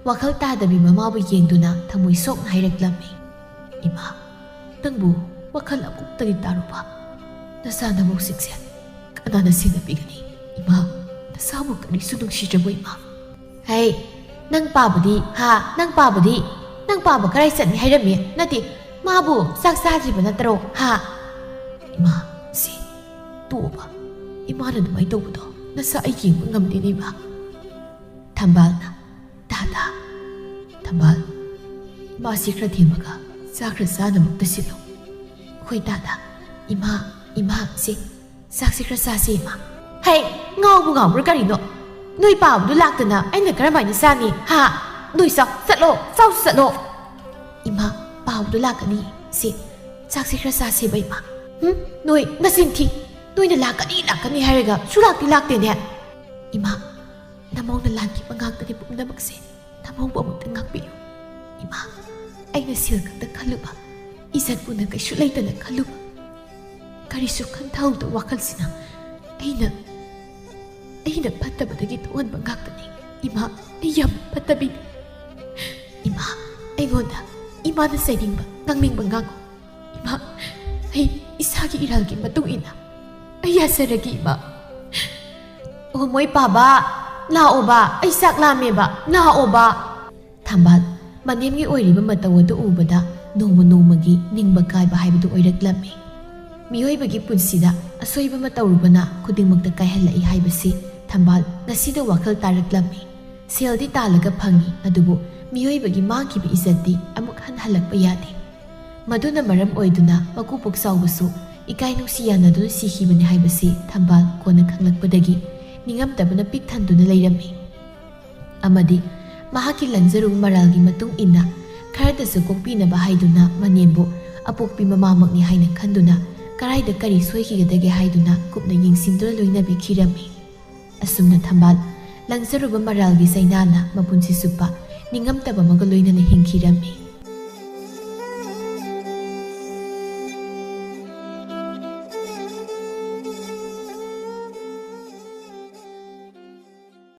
ꯋꯥꯈꯜ ꯇꯥꯗꯕꯤ ꯃꯃꯥꯕꯨ ꯌꯦꯡꯗꯨꯅ ꯊꯃꯣꯏ ꯁꯣꯛꯅ ꯍꯥꯏꯔꯛꯂꯝꯃꯤ, "ꯏꯃꯥ, ꯅꯪꯕꯨ ꯋꯥꯈꯜ ꯑꯃꯨꯛꯇꯗꯤ ꯇꯥꯔꯨꯕ? ꯅꯆꯥ ꯅꯃꯧꯁꯤꯡꯁꯦ ꯀꯅꯥꯅ ꯁꯦꯟꯅꯕꯤꯒꯅꯤ? ꯏꯃꯥ, ꯅꯆꯥꯕꯨ ꯀꯔꯤꯁꯨ ꯅꯨꯡꯁꯤꯗ꯭ꯔꯕꯣ ꯏꯃꯥ?" "ꯍꯩ, ꯅꯪ ꯄꯥꯕꯗꯤ, ꯍꯥ, ꯅꯪ ꯄꯥꯕꯗꯤ? ꯅꯪ ꯄꯥꯕ ꯀꯔꯥꯏ ꯆꯠꯅꯤ ꯍꯥꯏꯔꯝꯃꯤ? ꯅꯠꯇꯦ, ꯃꯥꯕꯨ ꯆꯥꯛ ꯆꯥꯗ꯭ꯔꯤꯕ ꯅꯠꯇ꯭ꯔꯣ, ꯍꯥ?" "ꯏꯃꯥ, ꯁꯤ ꯇꯣꯛꯑꯣꯕ꯫ ꯏꯃꯥꯅ ꯑꯗꯨꯃꯥꯏꯅ ꯇꯧꯕꯗꯣ ꯅꯆꯥ ꯑꯩ ꯌꯦꯡꯕ ꯉꯝꯗꯦꯅꯦ ꯏꯃꯥ꯫" ꯊꯝꯕꯥꯜꯅ, "ꯇꯥꯗ, ꯊꯝꯕꯥꯜ, ꯃꯥꯁꯤ ꯈꯔ ꯊꯦꯝꯃꯒ ꯆꯥꯛ ꯈꯔ ꯆꯥꯅꯕ ꯑꯝꯇ ꯁꯤꯜꯂꯣ꯫" "ꯍꯣꯏ ꯇꯥꯗ꯫ ꯏꯃꯥ, ꯏꯃꯥ, ꯁꯤ ꯆꯥꯛꯁꯤ ꯈꯔ ꯆꯥꯁꯤ ꯏꯃꯥ꯫" "ꯍꯩ, ꯉꯥꯎꯕ ꯉꯥꯎꯕ꯭ꯔꯥ ꯀꯔꯤꯅꯣ? ꯅꯣꯏ ꯄꯥꯕꯗꯨ ꯂꯥꯛꯇꯅ ꯑꯩꯅ ꯀꯔꯝꯍꯥꯏꯅ ꯆꯥꯅꯤ, ꯍꯥ? ꯅꯣꯏ ꯆꯥꯎ, ꯆꯠꯂꯣ, ꯆꯥꯎꯁꯨ ꯆꯠꯂꯣ꯫" "ꯏꯃꯥ, ꯄꯥꯕꯗꯨ ꯂꯥꯛꯀꯅꯤ꯫ ꯁꯤ ꯆꯥꯛꯁꯤ ꯈꯔ ꯆꯥꯁꯦꯕ ꯏꯃꯥ꯫" "ꯍꯨꯝ? ꯅꯣꯏ ꯅꯆꯤꯟ ꯊꯤ꯫ ꯅꯣꯏꯅ ꯂꯥꯛꯀꯅꯤ, ꯂꯥꯛꯀꯅꯤ ꯍꯥꯏꯔꯒ ꯁꯨꯂꯥꯛꯇꯤ ꯂꯥꯛꯇꯦꯅꯦ꯫" "ꯏꯃꯥ, ꯅꯃꯧꯅ ꯂꯥꯟꯈꯤꯕ ꯉꯥꯛꯇꯅꯤ ꯄꯨꯝꯅꯃꯛꯁꯦ꯫ ꯊꯝꯍꯧꯕ ꯑꯃꯨꯛꯇ ꯉꯥꯛꯄꯤꯌꯨ꯫ ꯏꯃꯥ, ꯑꯩꯅ ꯁꯦꯜ ꯈꯛꯇ ꯈꯜꯂꯨꯕ, ꯏꯖꯠꯄꯨꯅ ꯀꯩꯁꯨ ꯂꯩꯇꯅ ꯈꯜꯂꯨꯕ, ꯀꯔꯤꯁꯨ ꯈꯟꯊꯍꯧꯗ ꯋꯥꯈꯜꯁꯤꯅ ꯑꯩꯅ, ꯑꯩꯅ ꯐꯠꯇꯕꯗꯒꯤ ꯊꯣꯛꯍꯟꯕ ꯉꯥꯛꯇꯅꯤ꯫ ꯏꯃꯥ, ꯑꯩ ꯌꯥꯝ ꯐꯠꯇꯕꯤꯅꯤ꯫ ꯏꯃꯥ, ꯑꯩꯉꯣꯟꯗ ꯏꯃꯥꯅ ꯆꯩꯅꯤꯡꯕ, ꯉꯥꯡꯅꯤꯡꯕ ꯉꯥꯡꯉꯨ꯫ ꯏꯃꯥ, ꯑꯩ ꯏꯁꯥꯒꯤ ꯏꯔꯥꯜꯒꯤ ꯃꯇꯨꯡ ꯏꯟꯅ ꯑꯩ ꯌꯥꯖꯔꯒꯦ, ꯏꯃꯥ꯫ ꯑꯣ, ꯃꯣꯏ ꯄꯥꯕ, ꯂꯥꯛꯑꯣꯕ, ꯑꯩ ꯆꯥꯛ ꯂꯥꯝꯃꯦꯕ, ꯂꯥꯛꯑꯣꯕ꯫ ꯊꯝꯕꯥꯜ ꯃꯅꯦꯝꯒꯤ ꯑꯣꯏꯔꯤꯕ ꯃꯇꯧ ꯑꯗꯨ ꯎꯕꯗ ꯅꯣꯡꯃ ꯅꯣꯡꯃꯒꯤ ꯅꯤꯡꯕ ꯀꯥꯏꯕ ꯍꯥꯏꯕꯗꯨ ꯑꯣꯏꯔꯛꯂꯝꯃꯤ꯫ ꯃꯤꯑꯣꯏꯕꯒꯤ ꯄꯨꯟꯁꯤꯗ ꯑꯁꯣꯏꯕ ꯑꯃ ꯇꯧꯔꯨꯕꯅ ꯈꯨꯗꯤꯡꯃꯛꯇ ꯀꯥꯏꯍꯜꯂꯛꯏ ꯍꯥꯏꯕꯁꯤ ꯊꯝꯕꯥꯜ ꯉꯁꯤꯗ ꯋꯥꯈꯜ ꯇꯥꯔꯛꯂꯝꯃꯤ꯫ ꯁꯦꯜꯗꯤ ꯇꯥꯜꯂꯒ ꯐꯪꯏ, ꯑꯗꯨꯕꯨ ꯃꯤꯑꯣꯏꯕꯒꯤ ꯃꯥꯡꯈꯤꯕ ꯏꯖꯠꯇꯤ ꯑꯃꯨꯛ ꯍꯟ ꯍꯜꯂꯛꯄ ꯌꯥꯗꯦ꯫ ꯃꯗꯨꯅ ꯃꯔꯝ ꯑꯣꯏꯗꯨꯅ ꯃꯀꯨ ꯄꯨꯛꯆꯥꯎꯕꯁꯨ ꯏꯀꯥꯏ ꯅꯨꯡꯁꯤ ꯌꯥꯅꯗꯨꯅ ꯁꯤꯈꯤꯕꯅꯤ ꯍꯥꯏꯕꯁꯤ ꯊꯝꯕꯥꯜ ꯀꯣꯟꯅ ꯈꯪꯂꯛꯄꯗꯒꯤ ꯅꯤꯡꯉꯝꯗꯕꯅ ꯄꯤꯛ ꯊꯟꯗꯨꯅ ꯂꯩꯔꯝꯃꯤ꯫ ꯑꯃꯗꯤ ꯃꯍꯥꯛꯀꯤ ꯂꯪꯖꯔꯨꯕ ꯃꯔꯥꯜꯒꯤ ꯃꯇꯨꯡ ꯏꯟꯅ ꯈꯔꯗꯁꯨ ꯀꯣꯛꯄꯤꯅꯕ ꯍꯥꯏꯗꯨꯅ ꯃꯅꯦꯝꯕꯨ ꯑꯄꯣꯛꯄꯤ ꯃꯃꯥꯃꯛꯅꯤ ꯍꯥꯏꯅ ꯈꯟꯗꯨꯅ ꯀꯔꯥꯏꯗ ꯀꯔꯤ ꯁꯣꯏꯈꯤꯒꯗꯒꯦ ꯍꯥꯏꯗꯨꯅ ꯀꯨꯞꯅ ꯌꯦꯡꯁꯤꯟꯗꯨꯅ ꯂꯣꯏꯅꯕꯤꯈꯤꯔꯝꯃꯤ꯫ ꯑꯁꯨꯝꯅ ꯊꯝꯕꯥꯜ ꯂꯪꯖꯔꯨꯕ ꯃꯔꯥꯜꯒꯤ ꯆꯩꯅꯥꯅ ꯃꯄꯨꯟꯁꯤ ꯆꯨꯞꯄ ꯅꯤꯡꯉꯝꯇꯕ ꯑꯃꯒ ꯂꯣꯏꯅꯅ ꯍꯤꯡꯈꯤꯔꯝꯃꯤ꯫